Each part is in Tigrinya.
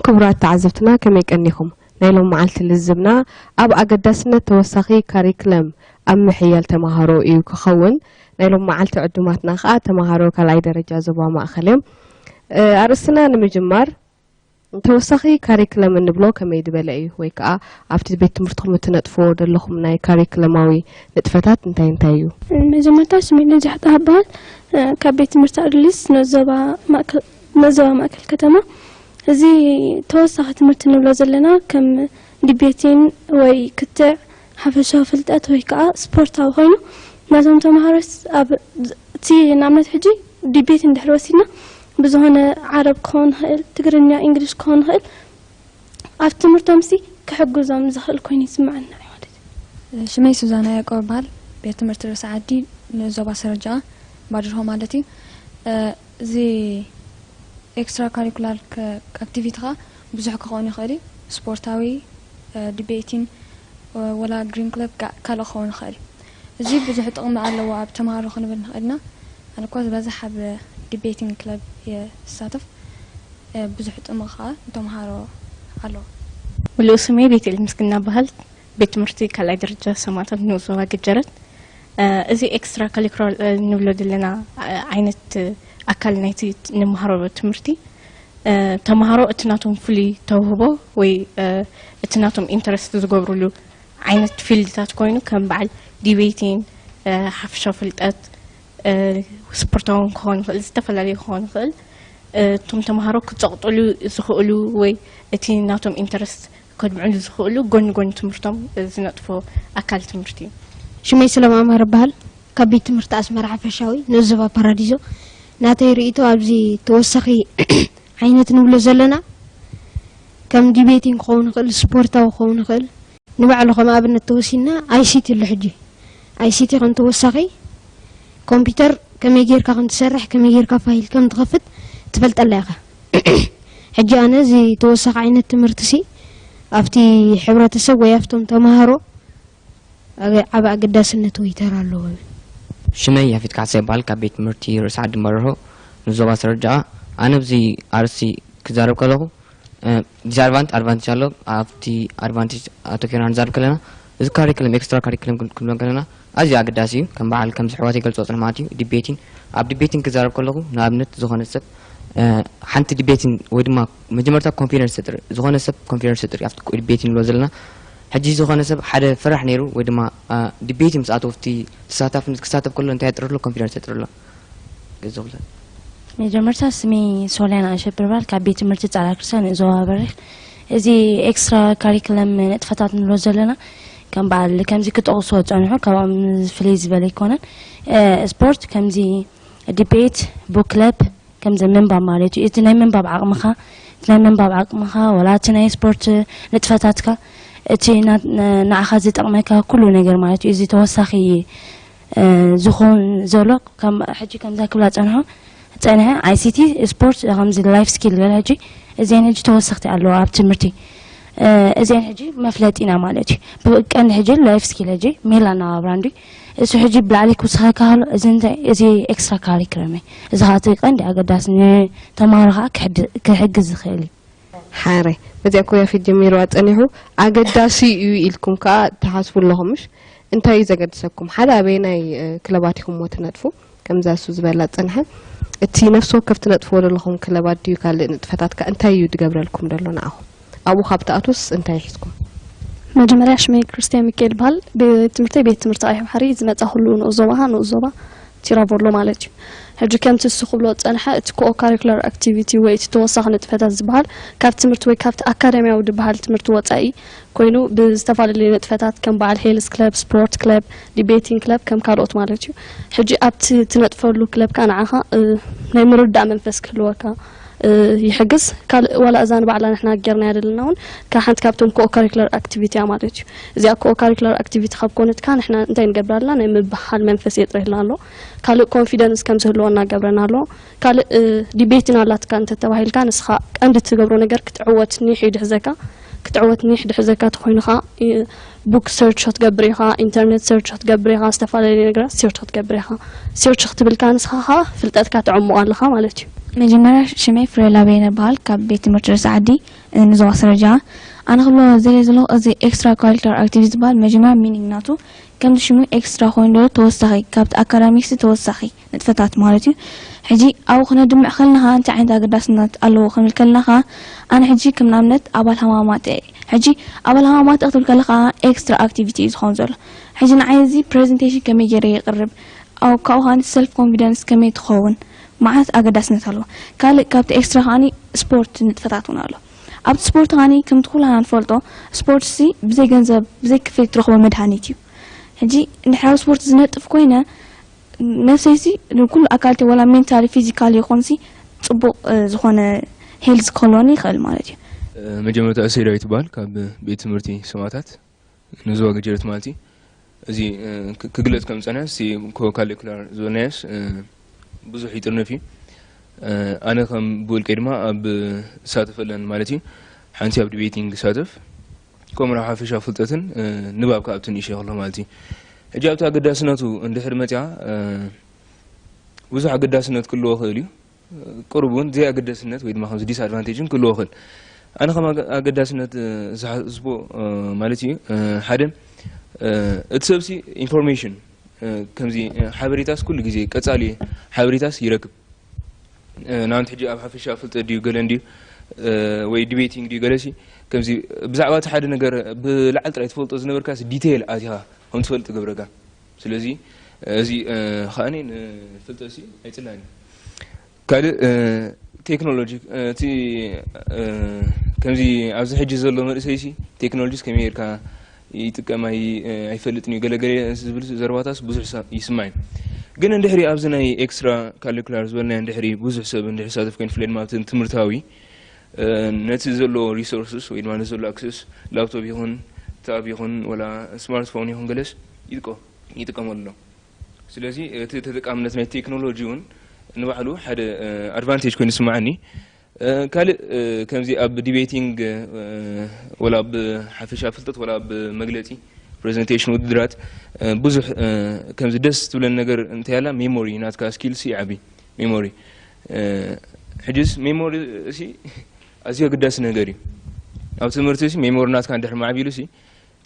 ክቡራት ተዓዘብትና፣ ከመይ ቀኒኹም? ናይ ሎም መዓልቲ ልዝብና ኣብ ኣገዳስነት ተወሳኺ ካሪክለም ኣብ ምሕያል ተምሃሮ እዩ ክኸውን። ናይ ሎም መዓልቲ ዕዱማትና ከዓ ተምሃሮ ካልኣይ ደረጃ ዞባ ማእኸል እዮም። ኣርእስትና ንምጅማር፣ ተወሳኺ ካሪክለም እንብሎ ከመይ ዝበለ እዩ? ወይ ከዓ ኣብቲ ቤት ትምህርትኹም እትነጥፍዎ ዘለኹም ናይ ካሪክለማዊ ንጥፈታት እንታይ እንታይ እዩ? መጀመርታ ሽመይ ነጃሕታ እበሃል። ካብ ቤት ትምህርቲ ኣድሊስ ነዞባ ማእከል ከተማ። እዚ ተወሳኺ ትምህርቲ ንብሎ ዘለና ከም ዲቤቲን ወይ ክትዕ ሓፈሻዊ ፍልጠት ወይ ከዓ ስፖርታዊ ኮይኑ፣ ነቶም ተምሃሮስ ኣብ እቲ ንኣብነት ሕጂ ዲቤት እንድሕር ወሲድና ብዝኾነ ዓረብ ክኸውን ይኽእል፣ ትግርኛ፣ ኢንግሊሽ ክኸውን ይኽእል፣ ኣብ ትምህርቶም ሲ ክሕግዞም ዝኽእል ኮይኑ ይስምዓና እዩ ማለት እዩ። ሽመይ ሱዛና ያዕቆብ እበሃል። ቤት ትምህርቲ ርእሲ ዓዲ ንዞባ ሰረጃ ባድርሆ ማለት እዩ። እዚ ኤክስትራ ካሪኩላር ኣክቲቪቲ ኸዓ ብዙሕ ክኸውን ይኽእል እዩ። ስፖርታዊ፣ ዲቤቲን፣ ወላ ግሪን ክለብ ካልእ ክኸውን ይኽእል እዩ። እዚ ብዙሕ ጥቕሚ ኣለዎ ኣብ ተምሃሮ ክንብል ንኽእል ኢና። ኣነ እኳ ዝበዝሕ ኣብ ዲቤቲንግ ክለብ እየ ዝሳተፍ። ብዙሕ ጥቕሚ ኸዓ ንተምሃሮ ኣለዎ። ምሉእ ስመይ ቤተል ምስግና በሃል። ቤት ትምህርቲ ካልኣይ ደረጃ ሰማእታት ንኡስ ዞባ ገጀረት። እዚ ኤክስትራ ካሪኩላር ንብሎ ዘለና ዓይነት ኣካል ናይቲ ንመሃሮ ትምህርቲ ተምሃሮ እቲ ናቶም ፍሉይ ተውህቦ ወይ እቲ ናቶም ኢንተረስት ዝገብርሉ ዓይነት ፊልድታት ኮይኑ ከም በዓል ዲቤቲን፣ ሓፈሻዊ ፍልጠት፣ ስፖርታዊ እውን ክኸውን ይኽእል፣ ዝተፈላለዩ ክኸውን ይኽእል። እቶም ተምሃሮ ክፀቕጥሉ ዝኽእሉ ወይ እቲ ናቶም ኢንተረስት ከድምዕሉ ዝኽእሉ ጎኒ ጎኒ ትምህርቶም ዝነጥፎ ኣካል ትምህርቲ እዩ። ሽመይ ሰለማ ኣማረ እበሃል። ካብ ቤት ትምህርቲ ኣስመራ ሓፈሻዊ ንኡስ ዞባ ፓራዲዞ። ናተይ ርእይቶ ኣብዚ ተወሳኺ ዓይነት ንብሎ ዘለና ከም ዲቤቲንግ ክኸውን ይኽእል፣ ስፖርታዊ ክኸውን ይኽእል። ንባዕሉ ከም ኣብነት ተወሲድና ኣይሲቲ ኣሎ ሕጂ። ኣይሲቲ ከም ተወሳኺ ኮምፒውተር ከመይ ጌርካ ከም ትሰርሕ፣ ከመይ ጌርካ ፋይል ከም ትኸፍት ትፈልጠላ ኢኻ። ሕጂ ኣነ እዚ ተወሳኺ ዓይነት ትምህርትሲ ኣብቲ ሕብረተሰብ ወይ ኣብቶም ተምሃሮ ዓቢ ኣገዳስነት ወይ ተራ ኣለዎ። ሽመይ ያፌት ካሕሳ ይበሃል። ካብ ቤት ትምህርቲ ርእሲ ዓዲ መርሆ ንዞባ ሰረጃ። ኣነ ኣብዚ ኣርእስቲ ክዛረብ ከለኹ ዲስኣድቫንት ኣድቫንቴጅ ኣሎ። ኣብቲ ኣድቫንቴጅ ኣተኪርና ንዛረብ ከለና እዚ ካሪክለም ኤክስትራ ካሪክለም ክንብሎ ከለና ኣዝዩ ኣገዳሲ እዩ። ከም በዓል ከምዚ ኣሕዋተይ ይገልፅኦ ፅንሑ ማለት እዩ ዲቤቲን ኣብ ዲቤቲን ክዛረብ ከለኹ ንኣብነት ዝኾነ ሰብ ሓንቲ ዲቤቲን ወይ ድማ መጀመርታ ኮንፊደንስ ተጥሪ ዝኾነ ሰብ ኮንፊደንስ ተጥሪ ኣብቲ ዲቤቲን ንብሎ ዘለና ሕጂ ዝኾነ ሰብ ሓደ ፈራሕ ነይሩ ወይ ድማ ዲቤቲን ምስ ኣተወ ኣብቲ ተሳታፍነት ክሳተፍ ከሎ እንታይ የጥርሎ ኮንፊደንስ የጥርሎ ገዘኹለን መጀመርታ ስመይ ሶልያና ኣሸብር ይበሃል ካብ ቤት ትምህርቲ ጻላ ክርስቲያን ንዞባ በሪኽ እዚ ኤክስትራ ካሪክለም ንጥፈታት ንብሎ ዘለና ከም በዓል ከምዚ ክጠቕስዎ ዝጸንሑ ካብኦም ፍልይ ዝበለ ኣይኮነን ስፖርት ከምዚ ዲቤት ቡክ ክለብ ከምዚ ምንባብ ማለት እዩ እቲ ናይ ምንባብ ዓቕምኻ እቲ ናይ ምንባብ ዓቕምኻ ወላ እቲ ናይ ስፖርት ንጥፈታትካ እቲ ንዓኻ ዝጠቕመካ ኩሉ ነገር ማለት እዩ እዚ ተወሳኺ ዝኹን ዘሎ ከም ሕጂ ከምዛ ክብላ ጸንሖ ጸንሐ ኣይሲቲ ስፖርት ከምዚ ላይፍ ስኪል ገለ ሕጂ እዚአን ሕጂ ተወሰኽቲ ኣለዋ ኣብ ትምህርቲ እዚአን ሕጂ መፍለጢና ማለት እዩ ብቀንዲ ሕጂ ላይፍ ስኪል ሕጂ ሜላ እናባብራ እንዲ እሱ ሕጂ ብላዕሊ ክውስኸካ ከሎ እዚ እንታይ እዚ ኤክስትራ ካሪክለም እዩ እዚ ከዓ እቲ ቀንዲ ኣገዳሲ ንተምሃሮ ከዓ ክሕግዝ ዝኽእል እዩ ሓረ በዚኣ ኮ ያፌት ጀሚርዋ ጸኒሑ ኣገዳሲ እዩ ኢልኩም ከኣ ትሓስቡ ኣለኹም ምሽ እንታይ እዩ ዘገድሰኩም ሓደ ኣበየናይ ክለባት ኢኹም ሞ ትነጥፉ ከምዛ እሱ ዝበላ ጸንሐ እቲ ነፍሲ ወከፍ ትነጥፍዎ ዘለኹም ክለባት ድዩ ካልእ ንጥፈታት ከ እንታይ እዩ ድገብረልኩም ደሎ ንኣኹም ኣብኡ ካብ ትኣትውስ እንታይ ሒዝኩም መጀመርያ ሽመይ ክርስትያን ሚካኤል ይበሃል ቤት ትምህርተይ ቤት ትምህርቲ ኣይሕብ ሓሪ ዝመፃ ኩሉ ንኡስ ዞባ ንኡስ ዞባ ቲራቮሎ ማለት እዩ። ሕጂ ከምቲ እሱ ክብሎ ዝጸንሐ፣ እቲ ኮ-ካሪኩላር ኣክቲቪቲ ወይ እቲ ተወሳኺ ንጥፈታት ዝበሃል፣ ካብ ትምህርቲ ወይ ካብቲ ኣካዳሚያዊ ድበሃል ትምህርቲ ወጻኢ ኮይኑ፣ ብዝተፈላለዩ ንጥፈታት ከም በዓል ሄልዝ ክለብ፣ ስፖርት ክለብ፣ ዲቤቲንግ ክለብ ከም ካልኦት ማለት እዩ። ሕጂ ኣብቲ ትነጥፈሉ ክለብ ከኣ ንዓኻ ናይ ምርዳእ መንፈስ ክህልወካ ይሕግዝ። ካልእ ዋላ እዛ ንባዕላ ንሕና ጌርናያ ዘለና እውን ካብ ሓንቲ ካብቶም ኮ-ካሪኩላር ኣክቲቪቲ እያ ማለት እዩ። እዚኣ ኮ-ካሪኩላር ኣክቲቪቲ ካብ ኮነት ከኣ ንሕና እንታይ ንገብር ኣለና ናይ ምብህሃል መንፈስ የጥርየልና ኣሎ። ካልእ ኮንፊደንስ ከም ዝህልወና ገብረና ኣሎ። ካልእ ዲቤት ናላትካ እንተተባሂልካ ንስኻ ቀንዲ ትገብሮ ነገር ክትዕወት ኒሕ እዩ ድሕዘካ። ክትዕወት ኒሕ ድሕዘካ ተኾይኑ ከኣ ቡክ ሰርች ክትገብር ኢኻ፣ ኢንተርኔት ሰርች ክትገብር ኢኻ፣ ዝተፈላለዩ ነገራት ሰርች ክትገብር ኢኻ። ሰርች ክትብል ከኣ ንስኻ ከኣ ፍልጠትካ ተዕምቖ ኣለኻ ማለት እዩ። መጀመርያ ሽመይ ፍሬላ በየነ በሃል ካብ ቤት ትምህርቲ ርእሲ ዓዲ ንዞባ ስረጃ። ኣነ ክብሎ ዘለ ዘለኹ እዚ ኤክስትራ ካሪኩላር ኣክቲቪቲ ዝበሃል መጀመርያ ሚኒንግ ናቱ ከምዚ ሽሙ ኤክስትራ ኮይኑ ዘሎ ተወሳኺ ካብቲ ኣካዳሚክስ ተወሳኺ ንጥፈታት ማለት እዩ። ሕጂ ኣብኡ ክነድምዕ ከለና ከዓ እንታይ ዓይነት ኣገዳስነት ኣለዎ ክንብል ከለና ከዓ ኣነ ሕጂ ከም ንኣብነት ኣባል ሃማማት እየ። ሕጂ ኣባል ሃማማት ክትብል ከለካ ኤክስትራ ኣክቲቪቲ እዩ ዝኸውን ዘሎ። ሕጂ ንዓይ እዚ ፕሬዘንቴሽን ከመይ ገይረ የቅርብ ኣብኡ ካብኡ ከዓ ሰልፍ ኮንፊደንስ ከመይ ትኸውን መዓት ኣገዳስነት ኣለዎ። ካልእ ካብቲ ኤክስትራ ከዓኒ ስፖርት ንጥፈታት እውን ኣሎ። ኣብቲ ስፖርት ከዓኒ ከምቲ ኩላና ንፈልጦ ስፖርት ሲ ብዘይ ገንዘብ ብዘይ ክፍሊት ትረኽቦ መድሃኒት እዩ። ሕጂ እንድሕር ኣብ ስፖርት ዝነጥፍ ኮይነ ነብሰይሲ ንኩሉ ኣካልቲ ወላ ሜንታሊ ፊዚካሊ ይኹንሲ ፅቡቅ ዝኾነ ሄልዝ ክህልወኒ ይኽእል ማለት እዩ። መጀመርታ እሰይ ዳዊት ይበሃል ካብ ቤት ትምህርቲ ሰማእታት ንዝዋ ገጀረት ማለት እዩ። እዚ ክግለፅ ከም ዝፀንሐ ሲ ኮካሌኩላር ዝበልናዮስ ብዙሕ ይጥርንፍ እዩ። ኣነ ከም ብውልቀይ ድማ ኣብ እሳተፈለን ማለት እዩ። ሓንቲ ኣብ ዲቤቲንግ እሳተፍ ከምኡ ሓፈሻ ፍልጠትን ንባብ ከኣ ኣብቲ ንእሽተይ ከሎ ማለት እዩ። ሕጂ ኣብቲ ኣገዳስነቱ እንድሕር መፅያ ብዙሕ ኣገዳስነት ክልዎ ክእል እዩ። ቅሩብ እውን ዘይ ኣገዳስነት ወይ ድማ ከምዚ ዲስኣድቫንቴጅ እውን ክልዎ ክእል። ኣነ ከም ኣገዳስነት ዝሓስቦ ማለት እዩ ሓደ እቲ ሰብሲ ኢንፎርሜሽን ከምዚ ሓበሬታስ ኩሉ ግዜ ቀጻሊ ሓበሬታስ ይረክብ። ንኣብነት ሕጂ ኣብ ሓፈሻ ፍልጠት ድዩ ገለ እንድዩ ወይ ዲቤቲንግ ድዩ ገለሲ ከምዚ ብዛዕባ እቲ ሓደ ነገር ብላዕሊ ጥራይ ትፈልጦ ዝነበርካስ ዲቴይል ኣቲኻ ከም ትፈልጥ ገብረካ። ስለዚ እዚ ከኣኒ ንፍልጠትሲ ኣይጽላእን እዩ። ካልእ ቴክኖሎጂ እቲ ከምዚ ኣብዚ ሕጂ ዘሎ መንእሰይሲ ቴክኖሎጂስ ከመይ ጌርካ ይጥቀም ኣይፈልጥን እዩ ገለገለ ዝብል ዘረባታስ ብዙሕ ይስማዕ እዩ። ግን እንድሕሪ ኣብዚ ናይ ኤክስትራ ካሪኩላር ዝበልናዮ እንድሕሪ ብዙሕ ሰብ እንድሕሪ ሳተፍ ኮይኑ ፍለድ ማብትን ትምህርታዊ ነቲ ዘሎ ሪሶርስስ ወይ ድማ ነቲ ዘሎ ኣክሰስ ላፕቶፕ ይኹን ታብ ይኹን ወላ ስማርትፎን ይኹን ገለስ ይጥቀመሉ ኣሎ። ስለዚ እቲ ተጠቃምነት ናይ ቴክኖሎጂ እውን ንባዕሉ ሓደ ኣድቫንቴጅ ኮይኑ ይስምዓኒ። ካልእ ከምዚ ኣብ ዲቤቲንግ ወላ ኣብ ሓፈሻ ፍልጠት ወላ ኣብ መግለፂ ፕሬዘንቴሽን ውድድራት ብዙሕ ከምዚ ደስ ትብለን ነገር እንታይ ኣላ ሜሞሪ ናትካ ስኪልስ ይዓቢ። ሜሞሪ ሕጅስ ሜሞሪ እሲ ኣዝዩ ኣገዳሲ ነገር እዩ። ኣብ ትምህርቲ ሲ ሜሞሪ ናትካ እንድሕር ማዕቢሉ ሲ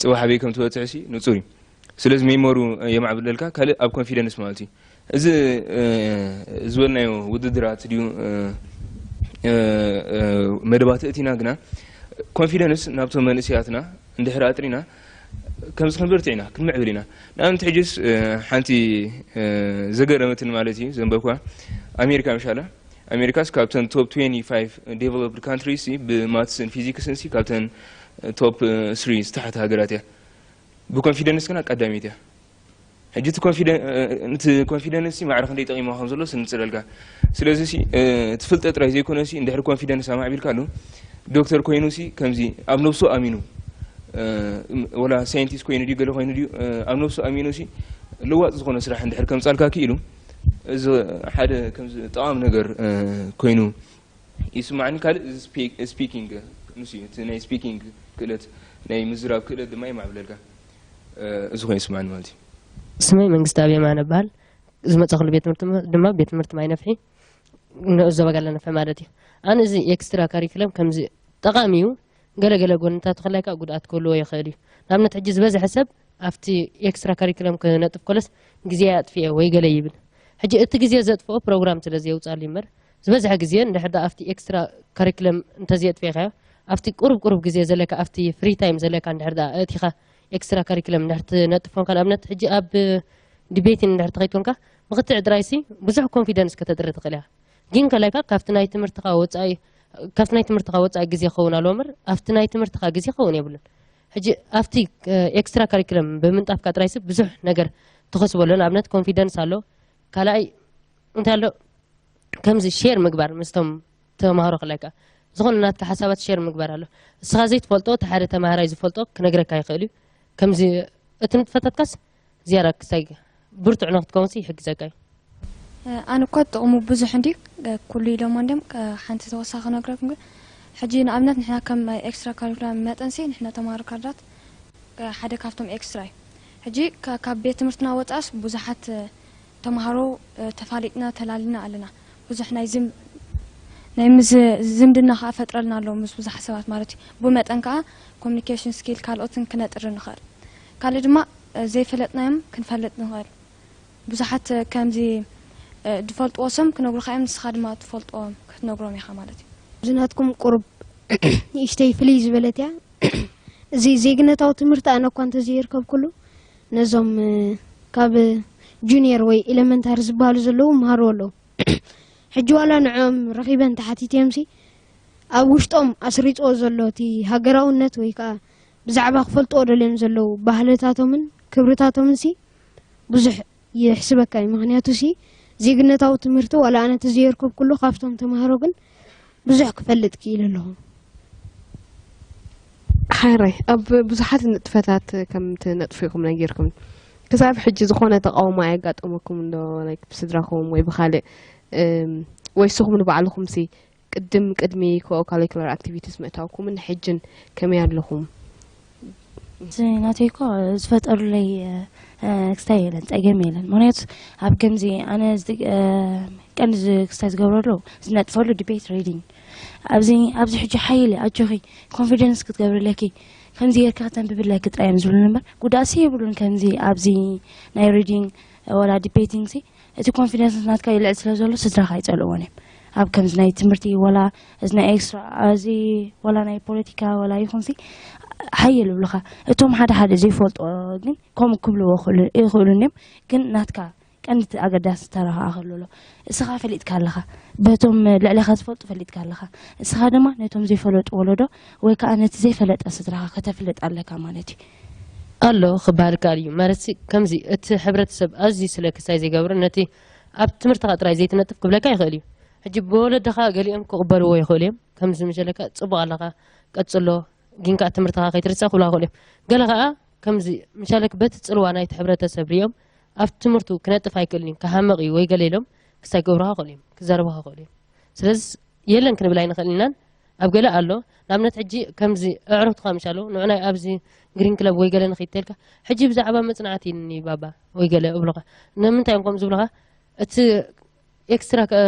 ፅባሕ ኣበይ ከም ትበፅሕ ሲ ንፁር እዩ። ስለዚ ሜሞሩ የማዕብለልካ ካልእ ኣብ ኮንፊደንስ ማለት እዩ። እዚ ዝበልናዮ ውድድራት ድዩ መደባት እቲና ግና ኮንፊደንስ ናብቶም መንእሰያትና እንድሕር ኣጥሪና ከምዚ ክንብርትዕ ኢና ክንምዕብል ኢና። ንኣብነት ሕጅስ ሓንቲ ዘገረመትን ማለት እዩ ዘንበብኳ ኣሜሪካ ምሻላ ኣሜሪካስ ካብተን ቶፕ ትዌንቲ ፋይቭ ዴቨሎፕድ ካንትሪስ ብማትስን ፊዚክስን ሲ ካብተን ቶፕ ስሪ ዝተሓተ ሃገራት እያ። ብኮንፊደንስ ግና ቀዳሚት እያ። ሕጂ እቲ ኮንፊደንስ ማዕረ ክንደይ ጠቂሞ ከም ዘሎ ስንፅረልካ። ስለዚ ሲ እቲ ፍልጠት ጥራይ ዘይኮነ ሲ እንድሕሪ ኮንፊደንስ ኣማዕቢልካሉ ዶክተር ኮይኑ ሲ ከምዚ ኣብ ነብሱ ኣሚኑ ወላ ሳይንቲስት ኮይኑ ድዩ ገለ ኮይኑ ድዩ ኣብ ነብሱ ኣሚኑ ሲ ለዋጥ ዝኾነ ስራሕ እንድሕር ከምፃልካ ክኢሉ እዚ ሓደ ከምዚ ጠቃሚ ነገር ኮይኑ ይስማዕኒ። ካልእ እዚ ስፒኪንግ ንሱ እዩ እቲ ናይ ስፒኪንግ ክእለት ናይ ምዝራብ ክእለት ድማ የማዕብለልካ። እዚ ኮይኑ ይስማዕኒ ማለት እዩ። ስመይ መንግስቲ ኣብየማነ እበሃል። ዝመፀኹሉ ቤት ትምህርቲ ድማ ቤት ትምህርቲ ማይ ነፍሒ ንኡስ ዞባ ጋላ ነፍሒ ማለት እዩ። ኣነ እዚ ኤክስትራ ካሪክለም ከምዚ ጠቃሚ እዩ። ገለገለ ጎንታቱ ከላይ ከዓ ጉድኣት ክህልዎ ይኽእል እዩ። ንኣብነት ሕጂ ዝበዝሐ ሰብ ኣብቲ ኤክስትራ ካሪክለም ክነጥፍ ከሎስ ግዜ ኣጥፊኤ ወይ ገለ ይብል። ሕጂ እቲ ግዜ ዘጥፍኦ ፕሮግራም ስለ ዘየውፅኣሉ እምበር ዝበዝሐ ግዜ እንድሕር ደኣ ኣብቲ ኤክስትራ ካሪክለም እንተዘየጥፊእካዮ ኣብቲ ቁሩብ ቁሩብ ግዜ ዘለካ ኣብቲ ፍሪ ታይም ዘለካ እንድሕር ደኣ ኣእቲኻ ኤክስትራ ካሪክለም እንድሕር ትነጥፍ ኮንካ ንኣብነት ሕጂ ኣብ ዲቤቲን እንድሕር ትኸይድ ኮንካ ብክትዕ ጥራይሲ ብዙሕ ኮንፊደንስ ከተጥሪ ትኽእል ኢኻ። ግን ከላይካ ካብቲ ናይ ትምህርትኻ ወፃኢ ካብቲ ናይ ትምህርትኻ ወፃኢ ግዜ ክኸውን ኣለዎ እምበር ኣብቲ ናይ ትምህርትኻ ግዜ ክኸውን የብሉን። ሕጂ ኣብቲ ኤክስትራ ካሪክለም ብምንጣፍካ ጥራይሲ ብዙሕ ነገር ትኸስበሉ ንኣብነት ኮንፊደንስ ኣሎ ካልኣይ እንታይ ኣሎ ከምዚ ሼር ምግባር ምስቶም ተማሃሮ ከላይካ ዝኾነ ናትካ ሓሳባት ሼር ምግባር ኣሎ እስኻ ዘይትፈልጦ እቲ ሓደ ተማሃራይ ዝፈልጦ ክነግረካ ይኽእል እዩ ከምዚ እቲ ንጥፈታትካስ ዝያዳ ክሳይ ብርቱዕ ንክትከውንሲ ይሕግዘካ እዩ። ኣነ እኳ ጥቕሙ ብዙሕ እንድዩ ኩሉ ኢሎሞ እንድዮም ሓንቲ ተወሳኺ ክነግረኩም ግን ሕጂ ንኣብነት ንሕና ከም ኤክስትራ ካሪኩላም መጠንሲ ንሕና ተምሃሮ ካድራት ሓደ ካብቶም ኤክስትራ እዩ ሕጂ ካብ ቤት ትምህርትና ወፃእስ ብዙሓት ተምሃሮ ተፋሊጥና ተላሊና ኣለና ብዙሕ ናይ ዚም ናይ ምስ ዝምድና ከዓ ፈጥረልና ኣለዎ ምስ ብዙሓት ሰባት ማለት እዩ። ብመጠን ከዓ ኮሚኒኬሽን ስኪል ካልኦትን ክነጥሪ ንኽእል። ካልእ ድማ ዘይፈለጥናዮም ክንፈልጥ ንኽእል። ብዙሓት ከምዚ ዝፈልጥዎ ሰም ክነግሩኻ እዮም፣ ንስኻ ድማ ትፈልጥዎም ክትነግሮም ኢኻ ማለት እዩ። እዚ ናትኩም ቁሩብ ንእሽተይ ፍልይ ዝበለት እያ። እዚ ዜግነታዊ ትምህርቲ ኣነ እኳ እንተዘይርከብኩሉ ነዞም ካብ ጁኒየር ወይ ኤሌመንታሪ ዝበሃሉ ዘለዉ ይመሃሩ ኣለዉ። ሕጂ ዋላ ንዕኦም ረኺበን ተሓቲተዮምሲ ኣብ ውሽጦም ኣስሪፅዎ ዘሎ እቲ ሃገራውነት ወይ ከዓ ብዛዕባ ክፈልጥዎ ደልዮም ዘለዉ ባህልታቶምን ክብርታቶምንሲ ብዙሕ ይሕስበካ እዩ። ምኽንያቱ ሲ ዜግነታዊ ትምህርቲ ዋላ ኣነ ተዘየርከብኩሉ ካብቶም ተምሃሮ ግን ብዙሕ ክፈልጥ ክኢለ ኣለኹ። ሓራይ ኣብ ብዙሓት ንጥፈታት ከም ትነጥፉ ኢኹም ነጊርኩም። ክሳብ ሕጂ ዝኾነ ተቃውሞ ኣየጋጠመኩም እንዶ like ብስድራኹም ወይ ብኻልእ እም፣ ወይ ንስኹም ንባዕልኹም ሲ ቅድም ቅድሚ co-curricular activities ምእታውኩምን ሕጅን ከመይ ኣለኹም? እዚ ናተይ እኮ ዝፈጠሩለይ ክስታይ የለን፣ ጸገም የለን። ምክንያቱ ኣብ ከምዚ ኣነ ቀንዲ ክስታይ ዝገብረሉ ዝነጥፈሉ ዲቤት ሪዲንግ ኣብዚ ኣብዚ ሕጂ ሓይሊ ኣጆኺ ኮንፊደንስ ክትገብርለኪ ከምዚ ጌርካ ከተንብብለኪ ጥራይ እዮም ዝብሉኒ እምበር ጉድኣትሲ የብሉን። ከምዚ ኣብዚ ናይ ሪዲንግ ወላ ዲቤቲንግ ሲ እቲ ኮንፊደንስ ናትካ ይልዕል ስለ ዘሎ ስድራኻ ኣይጸልእዎን እዮም። ኣብ ከምዚ ናይ ትምህርቲ ወላ እዚ ናይ ኤክስትራ እዚ ወላ ናይ ፖለቲካ ወላ ይኹንሲ ሓየል ይብሉኻ። እቶም ሓደ ሓደ ዘይፈልጦ ግን ከምኡ ክብልዎ ይኽእሉ እዮም። ግን ናትካ ቀንዲ ኣገዳሲ ተራ ከዓ ክህሉ ኣሎ። እስኻ ፈሊጥካ ኣለኻ፣ በቶም ልዕሌኻ ዝፈልጡ ፈሊጥካ ኣለኻ። እስኻ ድማ ነቶም ዘይፈለጡ ወለዶ ወይ ከዓ ነቲ ዘይፈለጠ ስድራኻ ከተፍልጥ ኣለካ ማለት እዩ። ኣሎ ክበሃል ይከኣል እዩ። ማለትሲ ከምዚ እቲ ሕብረተሰብ ኣዝዩ ስለ ክስታይ ዘይገብሮ ነቲ ኣብ ትምህርትኻ ጥራይ ዘይትነጥፍ ክብለካ ይኽእል እዩ። ሕጂ ብወለድኻ ገሊኦም ክቕበልዎ ይኽእሉ እዮም። ከምዚ ምሸለካ ጽቡቕ ኣለኻ ቀጽሎ ግን ከኣ ትምህርትኻ ከይትርስዕ ክብሉኻ ይኽእሉ እዮም። ገለ ከኣ ከምዚ ምሻለክ በቲ ጽልዋ ናይቲ ሕብረተሰብ ሪኦም ኣብ ትምህርቱ ክነጥፍ ኣይክእልን እዩ ክሃምቕ እዩ ወይ ገለ ኢሎም ክስታይ ክገብሩኻ ይኽእሉ እዮም ክዛረቡኻ ይኽእሉ እዮም። ስለዚ የለን ክንብል ኣይንኽእልን ኢናን ኣብ ገለ ኣሎ ንኣብነት ሕጂ ከምዚ ኣዕሩኽትኻ ምሻለዉ ንዑናይ ኣብዚ ግሪን ክለብ ወይ ገለ ንኺድ ተልካ ሕጂ ብዛዕባ መጽናዕቲ እኒ ባባ ወይ ገለ እብሉኻ ንምንታይ እዮም ከምኡ ዝብሉኻ እቲ ኤክስትራ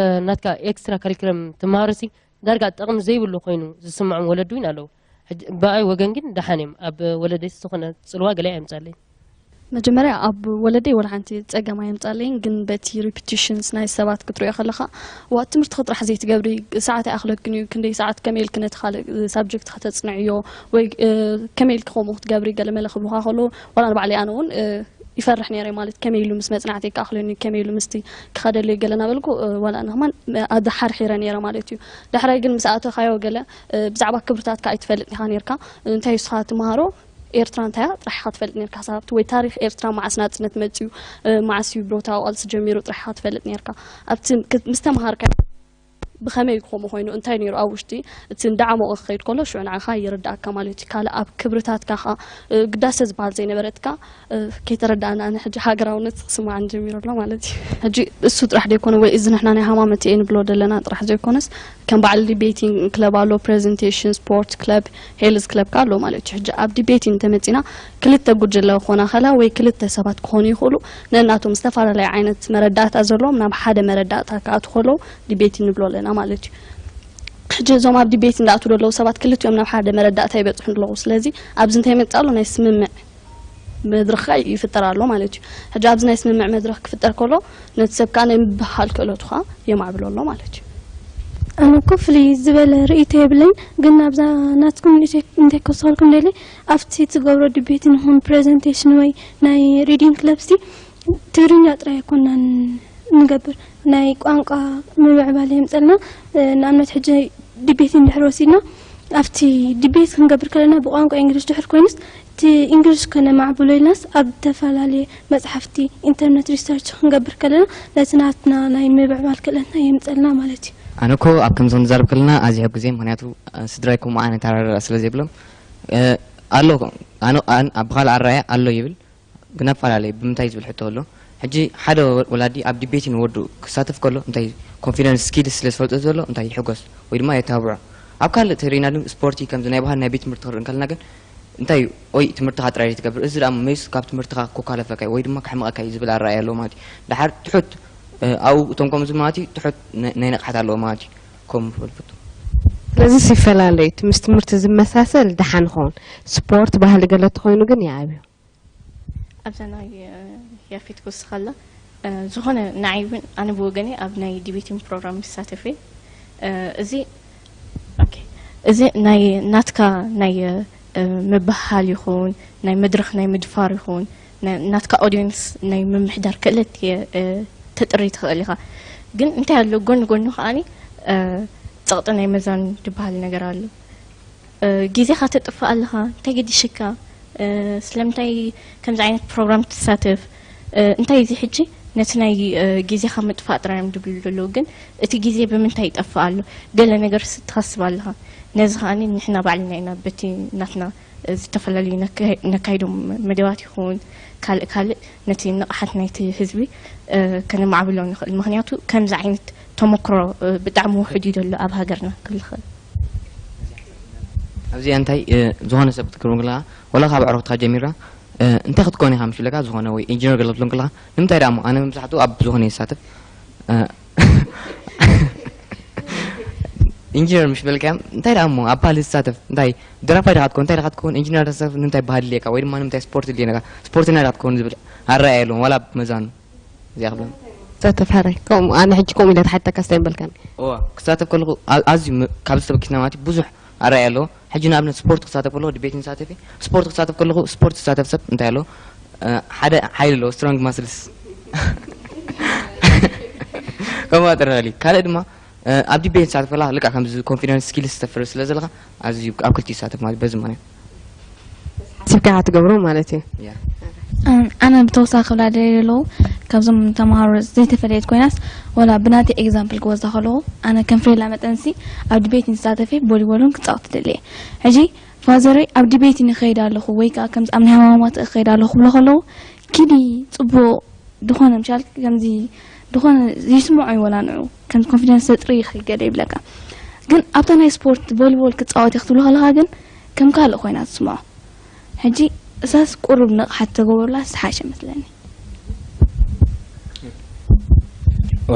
ናትካ ኤክስትራ ካሪክለም ትምሃሮ ሲ ዳርጋ ጥቕሚ ዘይብሉ ኮይኑ ዝስምዖም ወለዲ እውን ኣለዉ። ሕጂ ብኣይ ወገን ግን ደሓን እዮም። ኣብ ወለደይ ዝኾነ ጽልዋ ገለ ኣየምጻለይን። መጀመርያ ኣብ ወለደይ ወላ ሓንቲ ጸገም ኣየምጻለይን፣ ግን በቲ ሪፒቲሽንስ ናይ ሰባት ክትሪኦ ከለኻ ዋት ትምህርትኺ ጥራሕ ዘይትገብሪ ሰዓት ኣይኣኽለክን እዩ፣ ክንደይ ሰዓት ከመይ ኢልኪ ነቲ ካልእ ሳብጀክት ከተጽንዕዮ ወይ ከመይ ኢልኪ ከምኡ ክትገብሪ ገለመለ ክብሉኻ ከለዉ ዋላ ንባዕለይ ኣነ እውን ይፈርሕ ነይረ ማለት ከመይ ኢሉ ምስ መጽናዕተይ ክኣኽለኒ ከመይ ኢሉ ምስቲ ክኸደለይ ገለ እናበልኩ ዋላ ኣነ ከማን ኣድሓርሒረ ነይረ ማለት እዩ። ዳሕራይ ግን ምስ ኣተኻዮ ገለ ብዛዕባ ክብርታትካ ኣይትፈልጥ ኢኻ ነይርካ። እንታይ ንስኻ ትምሃሮ ኤርትራ እንታይ እያ ጥራሕ ኢኻ ትፈልጥ ነይርካ። ሳብቲ ወይ ታሪኽ ኤርትራ መዓስ ናጽነት መጽዩ መዓስ እዩ ብረታዊ ቃልሲ ጀሚሩ ጥራሕ ኢኻ ትፈልጥ ነይርካ። ኣብቲ ምስ ተምሃርካ ብኸመይ ከምኡ ኮይኑ እንታይ ነይሩ ኣብ ውሽጢ እቲ እንዳዓሞቐ ክኸይድ ከሎ ሽዑ ንዓኻ ይርዳእካ ማለት እዩ። ካልእ ኣብ ክብርታትካ ኸዓ ግዳሰ ዝበሃል ዘይነበረትካ ከይተረዳእና ኣነ ሕጂ ሃገራውነት ክስማዓኒ ጀሚሩ ኣሎ ማለት እዩ። ሕጂ እሱ ጥራሕ ዘይኮነ ወይ እዚ ንሕና ናይ ሃማመት እየ ንብሎ ዘለና ጥራሕ ዘይኮነስ ከም በዓል ዲቤቲንግ ክለብ ኣሎ፣ ፕሬዘንቴሽን ስፖርት ክለብ፣ ሄልዝ ክለብ ከ ኣሎ ማለት እዩ። ሕጂ ኣብ ዲቤቲንግ እንተመፂና ክልተ ጉጅለ ክኾና ከላ ወይ ክልተ ሰባት ክኾኑ ይኽእሉ ነናቶም ዝተፈላለየ ዓይነት መረዳእታ ዘለዎም ናብ ሓደ መረዳእታ ክኣትዉ ከለዉ ዲቤት ንብሎ ኣለና ማለት እዩ። ሕጂ እዞም ኣብ ዲቤት እንዳኣትዉ ዘለዉ ሰባት ክልቲኦም ናብ ሓደ መረዳእታ ይበፅሑ ኣለዉ። ስለዚ ኣብዚ እንታይ ይመፅእ ኣሎ? ናይ ስምምዕ መድረኽ ከዓ ይፍጠር ኣሎ ማለት እዩ። ሕጂ ኣብዚ ናይ ስምምዕ መድረኽ ክፍጠር ከሎ ነቲ ሰብ ከዓ ናይ ምብህሃል ክእለቱ ከዓ የማዕብሎ ኣሎ ማለት እዩ። ኣነ እኮ ፍልይ ዝበለ ርእይቶ የብለይን፣ ግን ኣብዛ ናትኩም ንእሽተይ እንታይ ከስተውዕለልኩም ደልየ ኣብቲ ትገብሮ ዲቤት ይኹን ፕሬዘንቴሽን ወይ ናይ ሪዲንግ ክለብ ሲ ትግርኛ ጥራይ ኣይኮናን ንገብር፣ ናይ ቋንቋ ምምዕባል የምፀልና። ንኣብነት ሕጂ ዲቤት እንድሕር ወሲድና ኣብቲ ዲቤት ክንገብር ከለና ብቋንቋ እንግሊሽ ድሕር ኮይኑስ እቲ እንግሊሽ ከነማዕብሎ ኢልናስ ኣብ ዝተፈላለየ መፅሓፍቲ ኢንተርነት ሪሰርች ክንገብር ከለና ነቲ ናትና ናይ ምምዕባል ክእለትና የምፀልና ማለት እዩ። ኣነ እኮ ኣብ ከምዚ ክንዛረብ ከለና ኣዝየ ሕጉስ እየ፣ ምኽንያቱ ስድራይ ከምኡ ዓይነት ኣረዳድኣ ስለ ዘይብሎም ኣሎ። ኣነ ብኻልእ ኣረኣእያ ኣሎ ይብል፣ ግን ኣፈላለየ ብምንታይ ዝብል ሕቶ ኣሎ። ሕጂ ሓደ ወላዲ ኣብ ዲቤት ንወዱ ክሳተፍ ከሎ እንታይ ኮንፊደንስ ስኪልስ ስለ ዝፈልጦ ዘሎ እንታይ ይሕጎስ ወይ ድማ የተባብዖ። ኣብ ካልእ ተሪእና ግን ስፖርቲ ከምዚ ናይ ባህል ናይ ቤት ትምህርቲ ክርኢ እንከለና ግን እንታይ ኦይ ትምህርትኻ ጥራይ ትገብር እዚ ደኣ መይስ ካብ ትምህርትኻ ኮካለፈካ ወይ ድማ ከሕምቐካ እዩ ዝብል ኣረኣእያ ኣለዎ ማለት እዩ። ደሓር ትሑት ኣብኡ እቶም ከምዚ ማለት እዩ ትሑት ናይ ንቕሓት ኣለዎ ማለት እዩ። ከምኡ ፈልፍቱ። ስለዚ ይፈላለዩ እቲ ምስ ትምህርቲ ዝመሳሰል ደሓን ይኸውን። ስፖርት ባህሊ ገለ ተኾይኑ ግን ይኣብዩ። ኣብዛ ናይ ያፌት ክውስኸላ ዝኾነ ንዓይ እውን ኣነ ብወገነይ ኣብ ናይ ዲቤቲንግ ፕሮግራም ይሳተፍ እየ። እዚ ኦኬ፣ እዚ ናይ ናትካ ናይ ምብህሃል ይኹን ናይ መድረኽ ናይ ምድፋር ይኹን ናትካ ኦድየንስ ናይ ምምሕዳር ክእለት ተጥሪ ትኽእል ኢኻ። ግን እንታይ ኣሎ ጎኒ ጎኒ ከዓኒ ፀቕጢ ናይ መዛኑ ዝበሃል ነገር ኣሎ። ግዜኻ ተጥፍእ ኣለኻ፣ እንታይ ገዲሽካ፣ ስለምንታይ ከምዚ ዓይነት ፕሮግራም ትሳተፍ፣ እንታይ እዚ ሕጂ ነቲ ናይ ግዜኻ ምጥፋእ ጥራይ እዮም ዝብሉ ዘለዉ፣ ግን እቲ ግዜ ብምንታይ ይጠፍእ ኣሎ? ገለ ነገር ትኸስብ ኣለኻ። ነዚ ከዓኒ ንሕና ባዕልና ኢና በቲ ናትና ዝተፈላለዩ ነካይዶም መደባት ይኹን ካልእ ካልእ ነቲ ንቕሓት ናይቲ ህዝቢ ከነማዕብሎ ንኽእል። ምኽንያቱ ከምዚ ዓይነት ተመክሮ ብጣዕሚ ውሑድ እዩ ዘሎ ኣብ ሃገርና ክብል ይኽእል። ኣብዚኣ እንታይ ዝኾነ ሰብ ክትከውን ከለኻ ወላ ካብ ኣዕሩኽትኻ ጀሚርካ እንታይ ክትከውን ኢኻ ምስ በለካ ዝኾነ ወይ ኢንጂነር ገለ ክትከውን ከለኻ ንምንታይ ደኣ እሞ ኣነ መብዛሕትኡ ኣብ ዝኾነ ይሳተፍ ኢንጂነር ምስ በልካዮም እንታይ ደኣ እሞ ኣብ ባህሊ ዝሳተፍ እንታይ ደራፋይ ዲኻ ትከውን እንታይ ዲኻ ትከውን ኢንጂነር ዲኻ ትሳተፍ ንምንታይ ባህሊ ድልየካ ወይ ድማ ንምንታይ ስፖርት ድልየካ ስፖርተኛ ዲኻ ትከውን ዝብል ኣረኣእያ የለዎም ዋላ ኣብ መዛኑ እዚኣ ክብሎም ተተፈረ ከምኡ ኣነ ሕጂ ከምኡ ኢለ ተሓተካ ስታይ በልካኒ እዋ ክሳተፍ ከለኹ ኣዝዩ ካብ ዝተበኪስና ማለት ብዙሕ ኣረኣእያ ኣለዎ ሕጂ ንኣብነት ስፖርት ክሳተፍ ከለኹ ድቤት ንሳተፍ ስፖርት ክሳተፍ ከለኹ ስፖርት ዝሳተፍ ሰብ እንታይ ኣለዎ ሓደ ሓይሊ ኣለዎ ስትሮንግ ማስልስ ከምኡ ጥራሕ ካልእ ድማ ኣብ ዲቤት ዝሳተፍ ከለኻ ልክዕ ከምዚ ኮንፊደንስ ስኪልስ ተፍሪ ስለ ዘለኻ ኣዝዩ ኣብ ክልቲኡ ይሳተፍ ማለት በዚ ማለት ሓሲብካ ኢኻ ትገብሮ ማለት እዩ። ያ ኣነ ብተወሳኺ ክብላ ደልየ ዘለዉ ካብዞም ተምሃሮ ዘይተፈለየት ኮይናስ ወላ ብናተይ ኤግዛምፕል ክወስዳ ከለኹ ኣነ ከም ፍሬላ መጠንሲ ኣብ ዲቤት ንሳተፍ እየ ብቮሊቦል እውን ክፃወት ደልየ ሕጂ ፋዘረይ ኣብ ዲቤት ንኸይድ ኣለኹ ወይ ከዓ ከምዚ ኣብ ናይ ሃማማት እኸይድ ኣለኹ ክብሎ ከለዉ ኪዲ ፅቡቕ ዝኾነ ምሻል ከምዚ ዝኾነ ይስምዖ እዩ ወላ ንዑ ከምዚ ኮንፊደንስ ዘጥሪ ይኽእል ገለ ይብለካ ግን ኣብታ ናይ ስፖርት ቮሊቦል ክፃወት እየ ክትብሎ ከለካ ግን ከም ካልእ ኮይና ትስምዖ ሕጂ እሳስ ቁሩብ ንቕሓት ተገበሩላ ዝሓሸ መስለኒ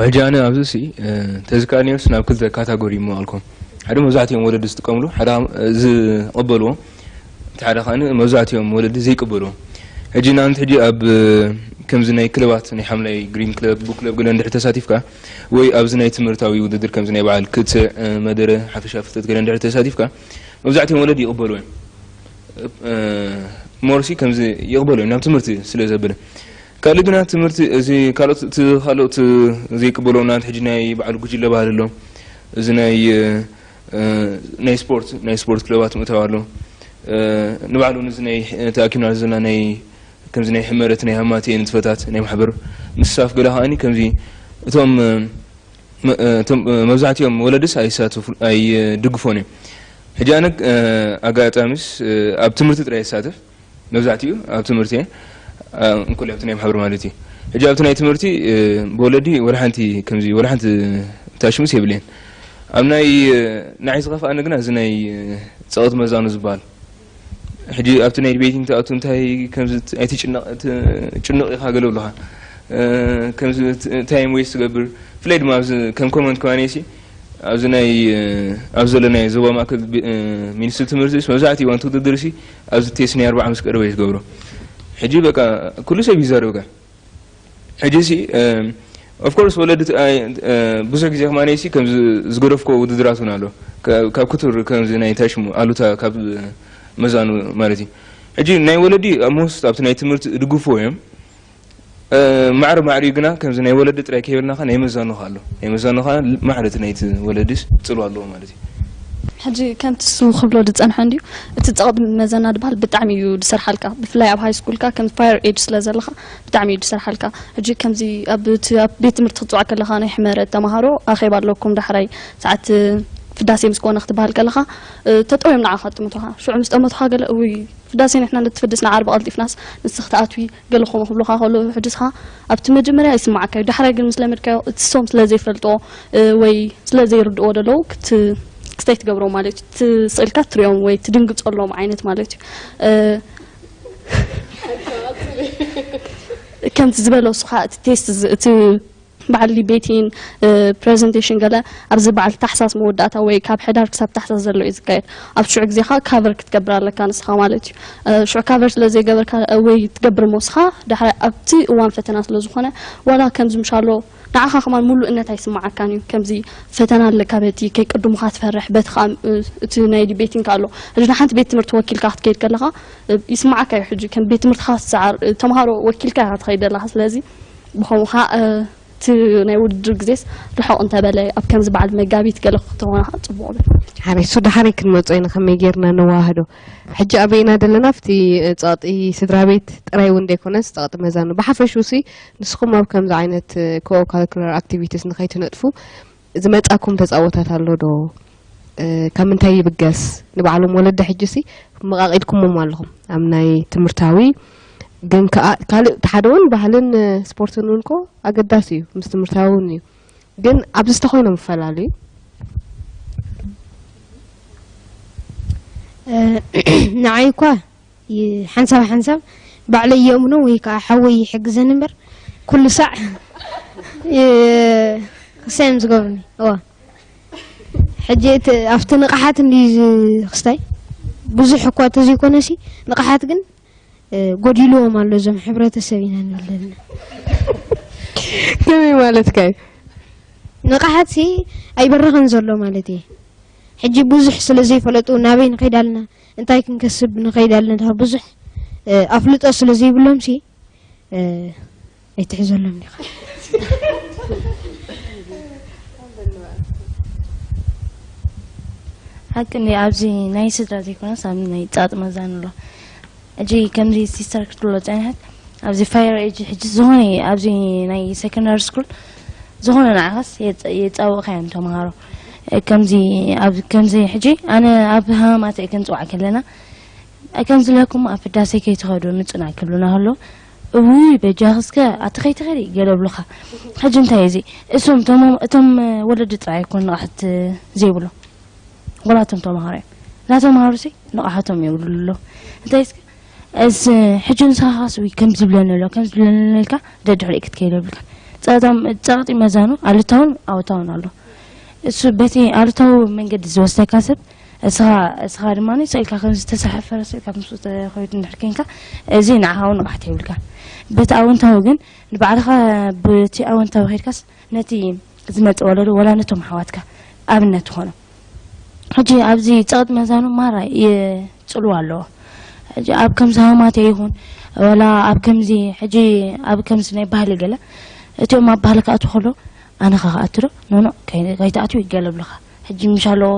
ሕጂ ኣነ ኣብዚ ሲ ተዝካርኒዮስ ናብ ክልተ ካታጎሪ ይመቐልኩም ሓደ መብዛሕትኦም ወለዲ ዝጥቀምሉ ሓደ ዝቕበልዎ እቲ ሓደ ከኣ መብዛሕትኦም ወለዲ ዘይቅበልዎ ሕጂ ንኣብነት ሕጂ ኣብ ከምዚ ናይ ክለባት ናይ ሓምላይ ግሪን ክለብ ቡ ክለብ ገለ እንድሕር ተሳቲፍካ ወይ ኣብዚ ናይ ትምህርታዊ ውድድር ከምዚ ናይ በዓል ክትዕ መደረ ሓፈሻ ፍልጠት ገለ እንድሕር ተሳቲፍካ መብዛሕትኦም ወለዲ ይቕበልዎ እዮም ሞርሲ ከምዚ ይቕበልዎ እዮም ናብ ትምህርቲ ስለ ዘበለ ካልእ ግና ትምህርቲ እዚ ካልኦት እቲ ካልኦት ዘይቅበልዎ ንኣብነት ሕጂ ናይ በዓል ጉጅለ ባህሊ ኣሎ እዚ ናይ ናይ ስፖርት ናይ ስፖርት ክለባት ምእታው ኣሎ ንባዕሉ እዚ ናይ ተኣኪብና ዘለና ናይ ከምዚ ናይ ሕመረት ናይ ሃማቴ ንጥፈታት ናይ ማሕበር ምስታፍ ገለ ከዓኒ ከምዚ እቶም መብዛሕትኦም ወለድስ ኣይሳተፉ ኣይድግፎን እዮም ሕጂ ኣነ ኣጋጣሚስ ኣብ ትምህርቲ ጥራይ ይሳተፍ መብዛሕትኡ ኣብ ትምህርቲ እየ እንኩል ኣብቲ ናይ ማሕበር ማለት እዩ ሕጂ ኣብቲ ናይ ትምህርቲ ብወለዲ ወላ ሓንቲ ከምዚ ወላ ሓንቲ ታሽምስ የብልየን ኣብ ናይ ንዓይ ዝኸፍኣኒ ግና እዚ ናይ ፀቕት መዛኑ ዝበሃል ሕጂ ኣብቲ ናይ ዲቤቲንግ ትኣቱ እንታይ ከምዚ ኣይትጭነቕ ጭኑቕ ኢኻ ገለ ብለኻ ከምዚ ታይም ዌስት ትገብር ብፍላይ ድማ ኣብዚ ከም ኮመንት ከማነሲ ኣብዚ ናይ ኣብዚ ዘለናዮ ዞባ ማእከል ሚኒስትሪ ትምህርቲ መብዛሕትኡ እዋን ትውድድር ሲ ኣብዚ ቴስ ናይ ኣርባዓ ምስ ቀረበ እዩ ዝገብሮ ሕጂ በቃ ኩሉ ሰብ ይዛረብካ ሕጂ ሲ ኦፍኮርስ ወለዲ ብዙሕ ግዜ ከማነሲ ከም ዝገደፍኮ ውድድራት እውን ኣሎ ካብ ክቱር ከምዚ ናይ ታሽሙ ኣሉታ ካብ መዛኑ ማለት እዩ ሕጂ ናይ ወለዲ ኣብ ሞስት ኣብቲ ናይ ትምህርቲ ድግፎ እዮም ማዕረ ማዕሪኡ ግና ከምዚ ናይ ወለዲ ጥራይ ከይበልናኻ ናይ መዛኑኻ ኣሎ ናይ መዛኑኻ ማዕረ እቲ ናይቲ ወለድስ ፅልዋ ኣለዎ ማለት እዩ ሕጂ ከምቲ እሱ ክብሎ ዝፀንሐ እንድዩ እቲ ፀቕጢ መዘና ዝበሃል ብጣዕሚ እዩ ዝሰርሓልካ ብፍላይ ኣብ ሃይ ስኩልካ ከም ፋየር ኤጅ ስለ ዘለኻ ብጣዕሚ እዩ ዝሰርሓልካ ሕጂ ከምዚ ኣብ እቲ ኣብ ቤት ትምህርቲ ክትፅዋዕ ከለኻ ናይ ሕመረት ተምሃሮ ኣኼባ ኣለኩም ዳሕራይ ሰዓት ፍዳሴ ምስ ኮነ ክትበሃል ከለኻ ተጠውዮም ንዓኻ ጥምቱኻ ሽዑ ምስ ጠመቱኻ ገለ እውይ ፍዳሴ ንሕና ነትፍድስ ንዓርቢ ቀልጢፍናስ ንስኺ ትኣትዊ ገለ ከምኡ ክብሉኻ ከለዉ ሕጂ እስኻ ኣብቲ መጀመርያ ይስምዓካ እዩ ዳሕራይ ግን ምስ ለመድካዮ እቲ ሶም ስለ ዘይፈልጥዎ ወይ ስለ ዘይርድእዎ ዘለዉ ክት ክስተይ ትገብሮ ማለት እዩ ትስእልካ ትሪኦም ወይ ትድንግፀሎም ዓይነት ማለት እዩ ከምቲ ዝበሎ እሱ ከዓ እቲ ቴስት እቲ በዓል ዲቤቲን ፕሬዘንቴሽን ገለ ኣብዚ በዓል ታሕሳስ መወዳእታ ወይ ካብ ሕዳር ክሳብ ታሕሳስ ዘሎ እዩ ዝካየድ። ኣብ ሽዑ ግዜ ከዓ ካቨር ክትገብር ኣለካ ንስኻ ማለት እዩ። ሽዑ ካቨር ስለ ዘይገበርካ ወይ ትገብር ሞስኻ ዳሕራይ ኣብቲ እዋን ፈተና ስለ ዝኾነ ዋላ ከምዚ ምሻሎ ንዓኻ ከማን ሙሉእነት ኣይስማዓካን እዩ። ከምዚ ፈተና ኣለካ በቲ ከይቅድሙኻ ትፈርሕ በቲ ከዓ እቲ ናይ ዲቤቲንግ ኣሎ ሕጂ ንሓንቲ ቤት ትምህርቲ ወኪልካ ክትከይድ ከለኻ ይስማዓካ እዩ። ሕጂ ከም ቤት ትምህርትኻ ትሰዓር ተምሃሮ ወኪልካ ኢኻ ትኸይድ ዘለኻ ስለዚ ብኸምኡ ከዓ እቲ ናይ ውድድር ግዜስ ርሕቕ እንተበለ ኣብ ከምዚ በዓል መጋቢት ገለ ክትኾና ጽቡቕ ብል። ሓሪሱ ዳሓረይ ክንመጾ ኢና ከመይ ጌርና ነዋህዶ። ሕጂ ኣበይ ኢና ዘለና ኣብቲ ጸቕጢ ስድራ ቤት ጥራይ እውን ዘይኮነስ ጸቕጢ መዛኑ ብሓፈሽኡ ሲ ንስኹም ኣብ ከምዚ ዓይነት co-curricular activities ንኸይትነጥፉ ዝመጻኩም ተጻወታት ኣሎ ዶ? ካብ ምንታይ ይብገስ? ንባዕሎም ወለዲ ሕጂ ሲ መቓቒልኩሞም ኣለኹም ኣብ ናይ ትምህርታዊ ግን ከዓ ካልእ ሓደ እውን ባህልን ስፖርትን እውን ኮ ኣገዳሲ እዩ ምስ ትምህርታዊ እውን እዩ ግን ኣብዚ ተኮይኖም ይፈላለዩ ንዓይ እኳ ሓንሳብ ሓንሳብ ባዕለይ የእምኖ ወይ ከዓ ሓወይ ይሕግዘኒ እምበር ኩሉ ሳዕ ክሳዮም ዝገብርኒ እዋ ሕጂ ኣብቲ ንቕሓት እንድዩ ክስታይ ብዙሕ እኳ ተዘይኮነሲ ንቕሓት ግን ጎዲልዎም ኣሎ እዞም ሕብረተሰብ ኢና ንብል ዘለና። ከመይ ማለትካ እዩ? ንቕሓት ሲ ኣይበረኸን ዘሎ ማለት እየ። ሕጂ ብዙሕ ስለ ዘይፈለጡ ናበይ ንኸይድ ኣለና እንታይ ክንከስብ ንኸይድ ኣለና ብዙሕ ኣፍልጦ ስለ ዘይብሎም ሲ ኣይትሕዘሎም ዲኻ? ሓቂ እንዲ ኣብዚ ናይ ስድራ ዘይኮነስ ኣብ ናይ ጻጥ መዛን ኣሎ። ሕጂ ከምዚ ሲስተር ክትብሎ ጸኒሐት ኣብዚ ፋየር ኤጅ ሕጂ ዝኾነ ኣብዚ ናይ ሴኮንዳሪ ስኩል ዝኾነ ንዓኻስ የጻውቕካ እዮም ተምሃሮ። ከምዚ ኣብ ከምዚ ሕጂ ኣነ ኣብ ሃማማተ ክንጽዋዕ ከለና ከምዚ ለኩም ኣብ ህዳሴ ከይትኸዱ ምጹና ክብሉና ከሎ እውይ በጃኽስከ ኣቲ ከይትኸዲ ገለ ብሉኻ። ሕጂ እንታይ እዚ እሶም እቶም ወለዲ ጥራይ እኮ ንቕሓት ዘይብሎም ወላ እቶም ተምሃሮ እዮም። እዛ ተምሃሮ ሲ ንቕሓቶም የብሉሎ። እንታይ እስከ እዚ ሕጂ ንስኻ ካስ ውይ ከም ዝብለኒ ኣሎ ከም ዝብለኒ ኣሎ ኢልካ ደድሕሪኡ ክትከይድ የብልካ። ጸቕጢ መዛኑ ኣሉታውን ኣወታውን ኣሎ። እሱ በቲ ኣሉታዊ መንገዲ ዝወስደካ ሰብ እስኻ እስኻ ድማ ስእልካ ከም ዝተሰሓፈረ ስእልካ ምስ ተኸይዱ እንድሕር ኮንካ እዚ ንዓኻ እውን ንቕሓት የብልካ። በቲ ኣወንታዊ ግን ንባዕልኻ ብቲ ኣወንታዊ ከይድካስ ነቲ ዝመጽእ ወለዶ ወላ ነቶም ኣሕዋትካ ኣብነት ትኾኖም። ሕጂ ኣብዚ ጸቕጢ መዛኑ ማራ የጽልዋ ኣለዎ። ሕጂ ኣብ ከምዚ ሃማተ ይኹን ወላ ኣብ ከምዚ ሕጂ ኣብ ከምዚ ናይ ባህሊ ገለ እቲኦም ኣብ ባህሊ ክኣትዉ ከለዉ ኣነ ከ ክኣቱ ዶ ኖኖ ከይትኣትዉ ይገለብሉኻ። ሕጂ ምሽ ኣለዎ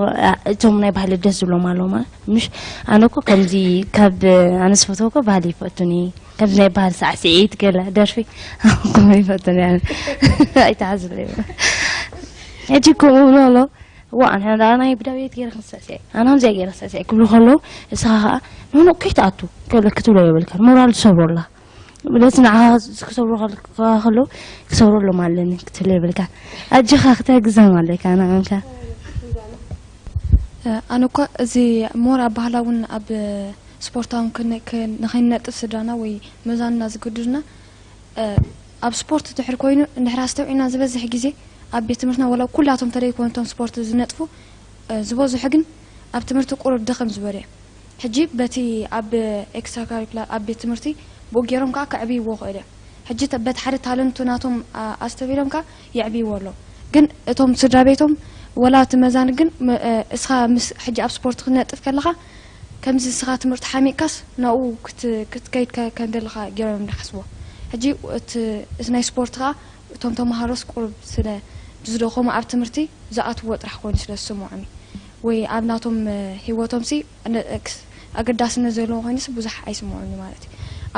እቶም ናይ ባህሊ ደስ ዝብሎም ኣለዎ ማለት ምሽ ኣነ እኮ ከምዚ ካብ ኣነ ዝፈትዎ እኮ ባህሊ ይፈቱኒ ከምዚ ናይ ባህሊ ሳዕስዒት ገለ ደርፊ ከምኡ ይፈቱኒ ኣነ ኣይተሓዝለይ ሕጂ ከምኡ ብሎ ኣሎ ዋ ኣነ ዳ ናይ ብዳቤት ገይረ ክንስዕስዕ ኣነ ከምዚኣ ገይረ ክስዕስዕ ክብሉ ከለዉ እስኻ ከዓ ኖኖ ከይትኣቱ ገለ ክትብሎ የብልካን ሞራል ትሰብሮ ኣለኻ በቲ ንዓኻ ክሰብሩኻ ከለዉ ክሰብረሎም ኣለኒ ክትብል የብልካን ኣጆኻ ክተግዞም ኣለካ ንዕምካ ኣነ እኳ እዚ ሞር ኣብ ባህላውን ኣብ ስፖርታውን ንኸይነጥፍ ስድራና ወይ መዛንና ዝግድዱና ኣብ ስፖርት ድሕር ኮይኑ እንድሕር ኣስተውዒልና ዝበዝሕ ግዜ ኣብ ቤት ትምህርትና ወላ ኩላቶም ተደይኮኑ እቶም ስፖርት ዝነጥፉ ዝበዝሑ ግን ኣብ ትምህርቲ ቁሩብ ድኽም ዝበሉ እዮም። ሕጂ በቲ ኣብ ኤክስትራ ካሪኩላር ኣብ ቤት ትምህርቲ ብኡ ገይሮም ከዓ ከዕብይዎ ይኽእሉ እዮም። ሕጂ በቲ ሓደ ታለንቱ ናቶም ኣስተብሂሎም ከዓ የዕብይዎ ኣለዉ። ግን እቶም ስድራ ቤቶም ወላ እቲ መዛን ግን እስኻ ምስ ሕጂ ኣብ ስፖርት ክትነጥፍ ከለኻ ከምዚ እስኻ ትምህርቲ ሓሚቕካስ ናብኡ ክትከይድ ከም ዘለኻ ገይሮም እዮም ዝሓስብዎ። ሕጂ እቲ ናይ ስፖርት ከዓ እቶም ተምሃሮስ ቁሩብ ስለ ዝደኸሙ ኣብ ትምህርቲ ዝኣትውዎ ጥራሕ ኮይኑ ስለ ዝስምዖም እዩ ወይ ኣብ ናቶም ሂወቶም ሲ ኣገዳስነት ዘለዎ ኮይኑስ ብዙሕ ኣይስምዖን እዩ ማለት እዩ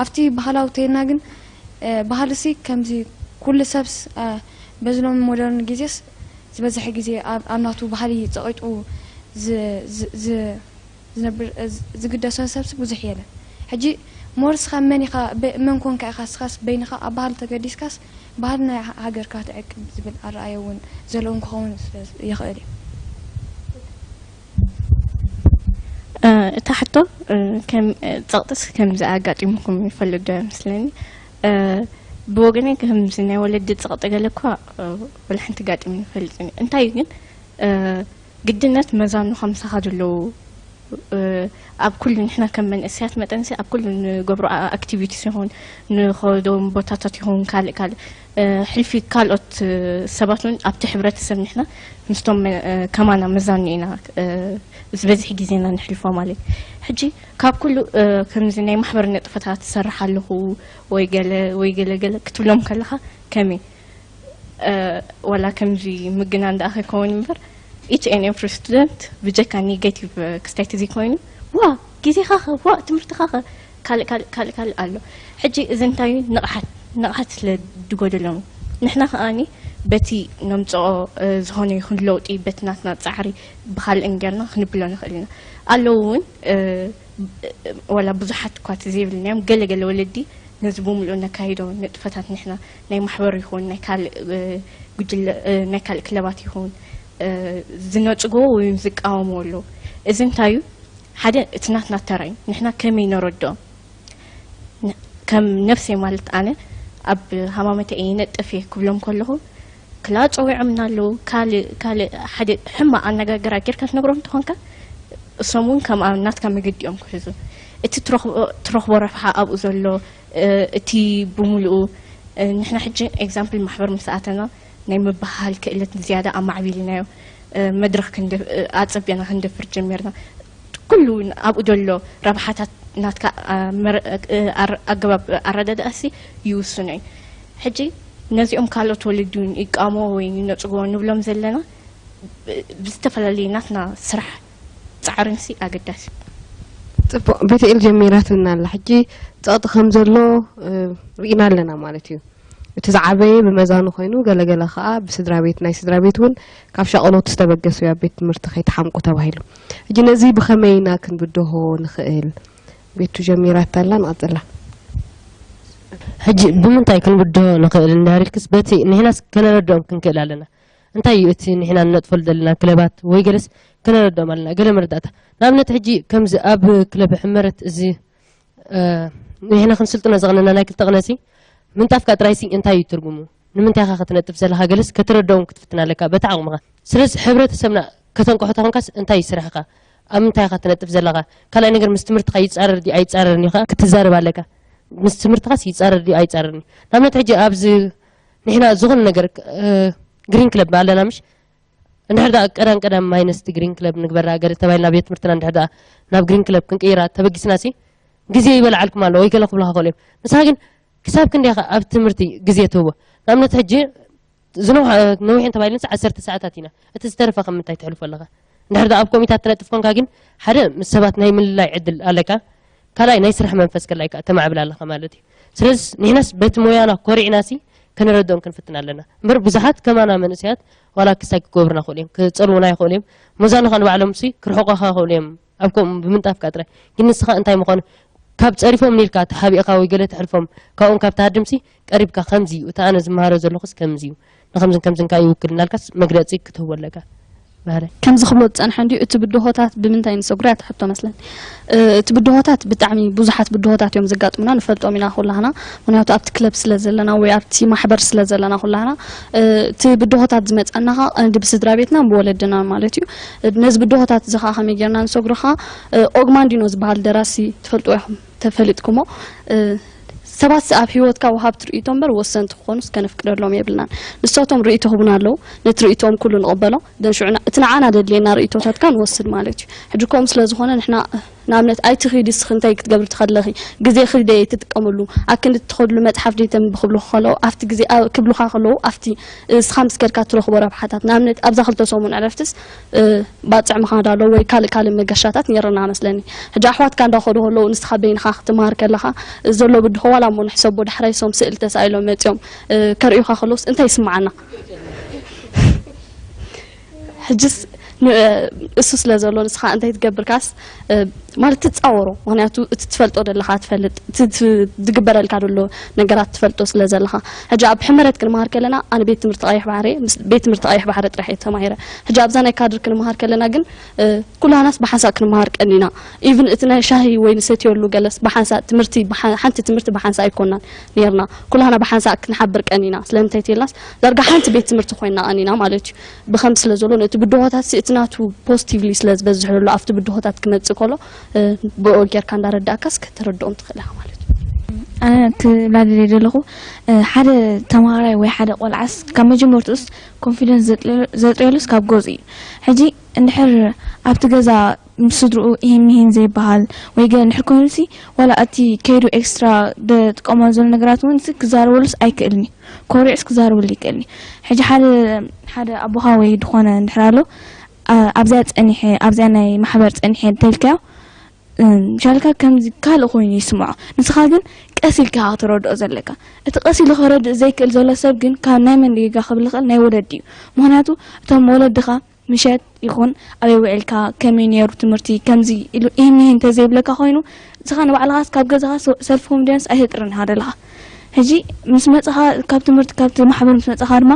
ኣብቲ ባህላዊ ተይልና ግን ባህልሲ ከምዚ ኩሉ ሰብስ በዚ ሎሚ ሞደርን ግዜስ ዝበዝሐ ግዜ ኣብ ናቱ ባህሊ ፀቒጡ ዝነብር ዝግደሶ ሰብሲ ብዙሕ የለን ሕጂ ሞርስ ካብ መን ኢኻ መን ኮንካ ኢኻ ስኻስ በይንኻ ኣብ ባህሊ ተገዲስካስ ባህልና ሃገርካ ትዕቅብ ዝብል ኣረኣየ እውን ዘለዎም ክኸውን ይኽእል እዩ። እታ ሕቶ ከም ጸቕጥስ ከምዚ ኣጋጢሙኩም ይፈልጥ ዶ ይመስለኒ ብወገነይ ከምዚ ናይ ወለዲ ጸቕጢ ገለ እኳ፣ እ፣ ወላ ሓንቲ ጋጢሙ ይፈልጥን እዩ። እንታይ እዩ ግን፣ እ፣ ግድነት መዛኑ ከምሳኻ ዘለዉ፣ እ፣ ኣብ ኩሉ ንሕና ከም መንእሰያት መጠንሲ ኣብ ኩሉ ንገብሮ ኣ-፣ ኣክቲቪቲስ ይኹን ንኸዶም ቦታታት ይኹን ካልእ ካልእ፣ እ፣ ሕልፊ ካልኦት፣ እ፣ ሰባት እውን ኣብቲ ሕብረተሰብ ንሕና ምስቶም መ-፣ እ፣ ከማና መዛኑ ኢና፣ እ፣ ዝበዝሕ ግዜና ንሕልፎ ማለት እዩ። ሕጂ ካብ ኩሉ፣ እ፣ ከምዚ ናይ ማሕበር ንጥፈታት ትሰርሕ ኣለኹ ወይ ገለ ወይ ገለ ገለ ክትብሎም ከለኻ ከመይ? እ፣ ዋላ ከምዚ ምግናን ደኣ ከይከውን እምበር፣ each and every student ብጀካ ኔጋቲቭ ክስታይ ተዘይኮይኑ፣ ዋ፣ ግዜኻ ኸ፣ ዋ፣ ትምህርትኻ ኸ፣ ካልእ፣ ካልእ፣ ካልእ፣ ካልእ ኣሎ። ሕጂ እዚ እንታይ እዩ? ንቕሓት፣ ንቕሓት ስለ ዝጎደሎም እዩ። ንሕና ከኣኒ በቲ ነምጽኦ፣ እ፣ ዝኾነ ይኹን ለውጢ በቲ ናትና ጻዕሪ ብኻልእን ጌርና ክንብሎ ንኽእል ኢና። ኣለዉ እውን፣ እ፣ ዋላ ብዙሓት እኳ ተዘይብልናዮም፣ ገለ ገለ ወለዲ ነዚ ብምሉኡ ነካይዶ ንጥፈታት ንሕና ናይ ማሕበር ይኹን ናይ ካልእ፣ እ፣ ጉጅለ፣ እ፣ ናይ ካልእ ክለባት ይኹን፣ እ፣ ዝነጽግዎ ወይ ዝቃወምዎ ኣለዉ። እዚ እንታይ እዩ? ሓደ እቲ ናትና ተራ እዩ። ንሕና ከመይ ነረድኦም? ን-፣ ከም ነፍሰይ ማለት ኣነ ኣብ ሃማመተይ እየ ይነጥፍ እየ ክብሎም ከለኹ ክላ ጸዊዖምና ኣለዉ። ካልእ፣ ካልእ ሓደ ሕማቕ ኣነጋግራ ጌርካ ትነግሮም እንተኾንካ፣ እሶም እውን ከም ኣብ ናትካ መገዲ እዮም ክሕዙ። እቲ ትረኽቦ፣ ትረኽቦ ረብሓ ኣብኡ ዘሎ፣ እ፣ እቲ ብምሉኡ፣ እ፣ ንሕና ሕጂ ኤግዛምፕል ማሕበር ምስ ኣተና ናይ ምብህሃል ክእለት ዝያዳ ኣማዕቢልናዮ፣ እ፣ መድረኽ ክንደ-፣ እ፣ ኣጸቢቕና ክንደፍር ጀሚርና። ኩሉ ኣብኡ ዘሎ ረብሓታት ናትካ፣ ኣ፣ መር-፣ እ፣ ኣር-፣ ኣገባብ ኣረዳድኣሲ ይውስኖ እዩ። ሕጂ ነዚኦም ካልኦት ወለዲ እውን ይቃወምዎ ወይ ይነጽግዎ ንብሎም ዘለና ብ-፣ ብዝተፈላለየ ናትና ስራሕ ጻዕርንሲ ኣገዳሲ እዩ። ጽቡቕ፣ ቤተኤል ጀሚራትና ኣላ። ሕጂ ጸቕጢ ከም ዘሎ፣ እ፣ ርኢና ኣለና ማለት እዩ። እቲ ዝዓበየ ብመዛኑ ኮይኑ፣ ገለገለ ከኣ ብስድራ ቤት፣ ናይ ስድራ ቤት እውን ካብ ሻቕሎት ዝተበገሱ ኣብ ቤት ትምህርቲ ከይተሓምቁ ተባሂሉ። ሕጂ ነዚ ብኸመይ ኢና ክንብድሆ ንኽእል? ቤቱ ጀሚራታ ኣላ፣ ንቐጽላ። ሕጂ ብምንታይ ክንብድሆ ንኽእል እንዳሪልክስ፣ በቲ ንሕናስ ከነረድኦም ክንክእል ኣለና። እንታይ እዩ እቲ ንሕና ንነጥፈሉ ዘለና ክለባት ወይ ገለስ ከነረድኦም ኣለና። ገለ መረዳእታ። ንኣብነት ሕጂ ከምዚ ኣብ ክለብ ሕመረት እዚ፣ እ፣ ንሕና ክንስልጥኖ ዘቕነና ናይ ክልተ ቅነሲ ምንጣፍካ ጥራይሲ እንታይ እዩ ትርጉሙ? ንምንታይ ኢኻ ክትነጥፍ ዘለኻ? ገለስ ከተረድኦም ክትፍትን ኣለካ በቲ ዓቕምኻ። ስለዚ ሕብረተሰብና ከተንቅሖ ተኾንካስ እንታይ እዩ ስራሕኻ? ኣብ ምንታይ ኢኻ ትነጥፍ ዘለኻ? ካልኣይ ነገር ምስ ትምህርትኻ ይጻረር ድዩ ኣይጻረርን እዩ ከኣ ክትዛረብ ኣለካ። ምስ ትምህርትኻስ ይጻረር ድዩ ኣይጻረርን እዩ? ንኣብነት ሕጂ ኣብዚ ንሕና ዝኾነ ነገር፣ እ፣ ግሪን ክለብ ኣለና ምሽ? እንድሕር ደኣ ቀዳም ቀዳም ማይነስ እቲ ግሪን ክለብ ንግበራ ገለ ተባሂልና ቤት ትምህርትና እንድሕር ደኣ ናብ ግሪን ክለብ ክንቅይራ ተበጊስናሲ ግዜ ይበልዓልኩም ኣሎ ወይ ገለ ክብሉኻ ይኽእሉ እዮም። ንስኻ ግን ክሳብ ክንደይ ኢኻ ኣብ ትምህርቲ ግዜ ትህቦ? ንኣብነት ሕጂ ዝነውሓ-፣ ነዊሐን ተባሂለንስ ዓሰርተ ሰዓታት ኢና። እቲ ዝተረፈ ከም ምንታይ ተሕልፎ ኣለኻ? እንድሕር ደኣ ኣብ ኮሚታት ትነጥፍ ኮንካ ግን ሓደ ምስ ሰባት ናይ ምልላይ ዕድል ኣለካ። ካልኣይ ናይ ስራሕ መንፈስ ከላይ ከኣ ተማዕብል ኣለኻ ማለት እዩ። ስለዚ ንሕናስ በቲ ሞያና ኮሪዕናሲ ከነረድኦም ክንፍትን ኣለና። እምበር ብዙሓት ከማና መንእሰያት ዋላ ክሳይ ክገብሩና ይኽእሉ እዮም፣ ክጸልዉና ይኽእሉ እዮም። መዛኑኻ ንባዕሎምሲ ክርሕቑኻ ይኽእሉ እዮም። ኣብ ከምኡ ብምንጣፍካ ጥራይ። ግን ንስኻ እንታይ ምዃኑ ካብ ጸሪፎም ኒልካ ተሓቢእኻ ወይ ገለ ተሕልፎም ካብኦም ካብ ትሃድምሲ ቀሪብካ ከምዚ እዩ፣ እቲ ኣነ ዝመሃሮ ዘለኹስ ከምዚ እዩ፣ ንከምዝን ከምዝን ከኣ ይውክል እናልካስ መግለጺ ክትህቦ ኣለካ። ባህረ። ከምዚ ክብሎ ዝጸንሐ እንድዩ፣ እቲ ብድሆታት ብምንታይ ንሰግሮ እያ ትሕቶ መስለኒ። እ፣ እቲ ብድሆታት ብጣዕሚ ብዙሓት ብድሆታት እዮም ዘጋጥሙና፣ ንፈልጦም ኢና ኩላህና። ምኽንያቱ ኣብቲ ክለብ ስለ ዘለና ወይ ኣብቲ ማሕበር ስለ ዘለና ኩላህና፣ እ፣ እቲ ብድሆታት ዝመጸና ኸኣ ቀንዲ ብስድራ ቤትና ብወለድና ማለት እዩ። ነዚ ብድሆታት እዚ ኸኣ ከመይ ጌርና ንሰግሮ ኸኣ፣ እ፣ ኦግማንዲኖ ዝበሃል ደራሲ ትፈልጥዎ ኢኹም፣ ተፈሊጥኩሞ። እ፣ ሰባት ኣብ ህይወትካ ወሃብቲ ርእይቶ እምበር ወሰንቲ ክኾኑስ ከነፍቅደሎም የብልናን። ንሳቶም ርእይቶ ክህቡና ኣለዉ፣ ነቲ ርእይቶኦም ኩሉ ንቕበሎ። ደን ሽዑ ና-፣ እቲ ንዓና ደድልየና ርእይቶታትካ ንወስድ ማለት እዩ። ሕጂ ከምኡ ስለ ዝኾነ ንሕና ንኣብነት ኣይትኺዲ እስኺ እንታይ ክትገብሪ ትኸለኺ፣ ግዜኺ ደይ ትጥቀምሉ፣ ኣብ ክንዲ ትኸድሉ መጽሓፍ ደይ ተንብቢ ክብሉ ከለዉ፣ ኣብቲ ግዜ፣ ኣ-፣ ክብሉኻ ከለዉ፣ ኣብቲ እስኻ ምስ ከድካ ትረኽቦ ረብሓታት፣ ንኣብነት ኣብዛ ክልተ ሰሙን ዕረፍትስ፣ እ፣ ባጽዕ ምኻድ ኣሎ ወይ ካልእ ካልእ መገሻታት ነይርና መስለኒ። ሕጂ ኣሕዋትካ እንዳኸዱ ከለዉ ንስኻ በይንኻ ክትመሃር ከለኻ ዘሎ ብድሆ ዋላ እሞ ንሕሰቦ ዳሕራይ ሶም ስእሊ ተሳኢሎም መጺኦም፣ እ፣ ከርእዩኻ ከለዉስ እንታይ ይስምዓና? ሕጅስ ን-፣ እሱ ስለ ዘሎ ንስኻ እንታይ ትገብርካስ፣ እ፣ ማለት ትጻወሮ። ምክንያቱ እቲ ትፈልጦ ዘለኻ ትፈልጥ፣ እቲ ት- ዝግበረልካ ዘሎ ነገራት ትፈልጦ ስለ ዘለኻ። ሕጂ ኣብ ሕመረት ክንመሃር ከለና ኣነ ቤት ትምህርቲ ቀይሕ ባሕሪ፣ ምስ ቤት ትምህርቲ ቀይሕ ባሕሪ ጥራሕ እየ ተማሂረ። ሕጂ ኣብዛ ናይ ካድር ክንመሃር ከለና ግን እ፣ ኩላናስ ብሓንሳእ ክንመሃር ቀኒና። ኢቭን እቲ ናይ ሻሂ ወይ ንሰትየሉ ገለስ ብሓንሳእ ትምህርቲ ብሓ- ሓንቲ ትምህርቲ ብሓንሳእ ኣይኮናን ነርና። ኩላና ብሓንሳእ ክንሓብር ቀኒና። ስለምንታይ ተልናስ ዳርጋ ሓንቲ ቤት ትምህርቲ ኮይና ቀኒና ማለት እዩ። ብኸም ስለ ዘሎ ነቲ ብድሆታት ሲ እቲ ናቱ ፖዚቲቭሊ ስለ ዝበዝሕ ዘሎ ኣብቲ ብድሆታት ክመጽእ ከሎ እ፣ ብኡ ጌርካ እንዳረዳእካስ ከተረድኦም ትኽእል ኢኻ ማለት እዩ። ኣነ ክላደለ ዘለኹ እ፣ ሓደ ተማሃራይ ወይ ሓደ ቆልዓስ ካብ መጀመርትኡስ ኮንፊደንስ ዘጥልዮ- ዘጥልየሉስ ካብ ገዙ እዩ። ሕጂ እንድሕር ኣብቲ ገዛ ምስ ስድርኡ ይህን ይህን ዘይበሃል ወይ ገለ እንድሕር ኮይኑሲ ዋላ እቲ ከይዱ ኤክስትራ ደጥቀሞ ዘሎ ነገራት እውን ሲ ክዛረበሉስ ኣይክእልን እዩ። ኮሪዕስ ክዛረበሉ ይክእልን እዩ። ሕጂ ሓደ ሓደ ኣቦኻ ወይ ድኾነ እንድሕር ኣሎ ኣ- ኣብዚኣ ጸኒሐ ኣብዚኣ ናይ ማሕበር ጸኒሐ እንተልካዮ ሻልካ ከምዚ ካልእ ኮይኑ ይስምዖ። ንስኻ ግን ቀስ ኢልካ ክትረድኦ ዘለካ። እቲ ቀስ ኢሉ ክረድእ ዘይክእል ዘሎ ሰብ ግን ካብ ናይ መን ጌጋ ክብል ይኽእል ናይ ወለዲ እዩ። ምክንያቱ እቶም ወለድኻ ምሸት ይኹን ኣበይ ውዒልካ ከመይ ነይሩ ትምህርቲ ከምዚ ኢሉ ይህን ይህን እንተዘይብለካ ኮይኑ ንስኻ ንባዕልኻስ ካብ ገዛኻ ሰልፍ ኮንፊደንስ ኣይተጥርን ኢኻ ዘለኻ። ሕጂ ምስ መጻኻ ካብ ትምህርቲ ካብቲ ማሕበር ምስ መጻኻ ድማ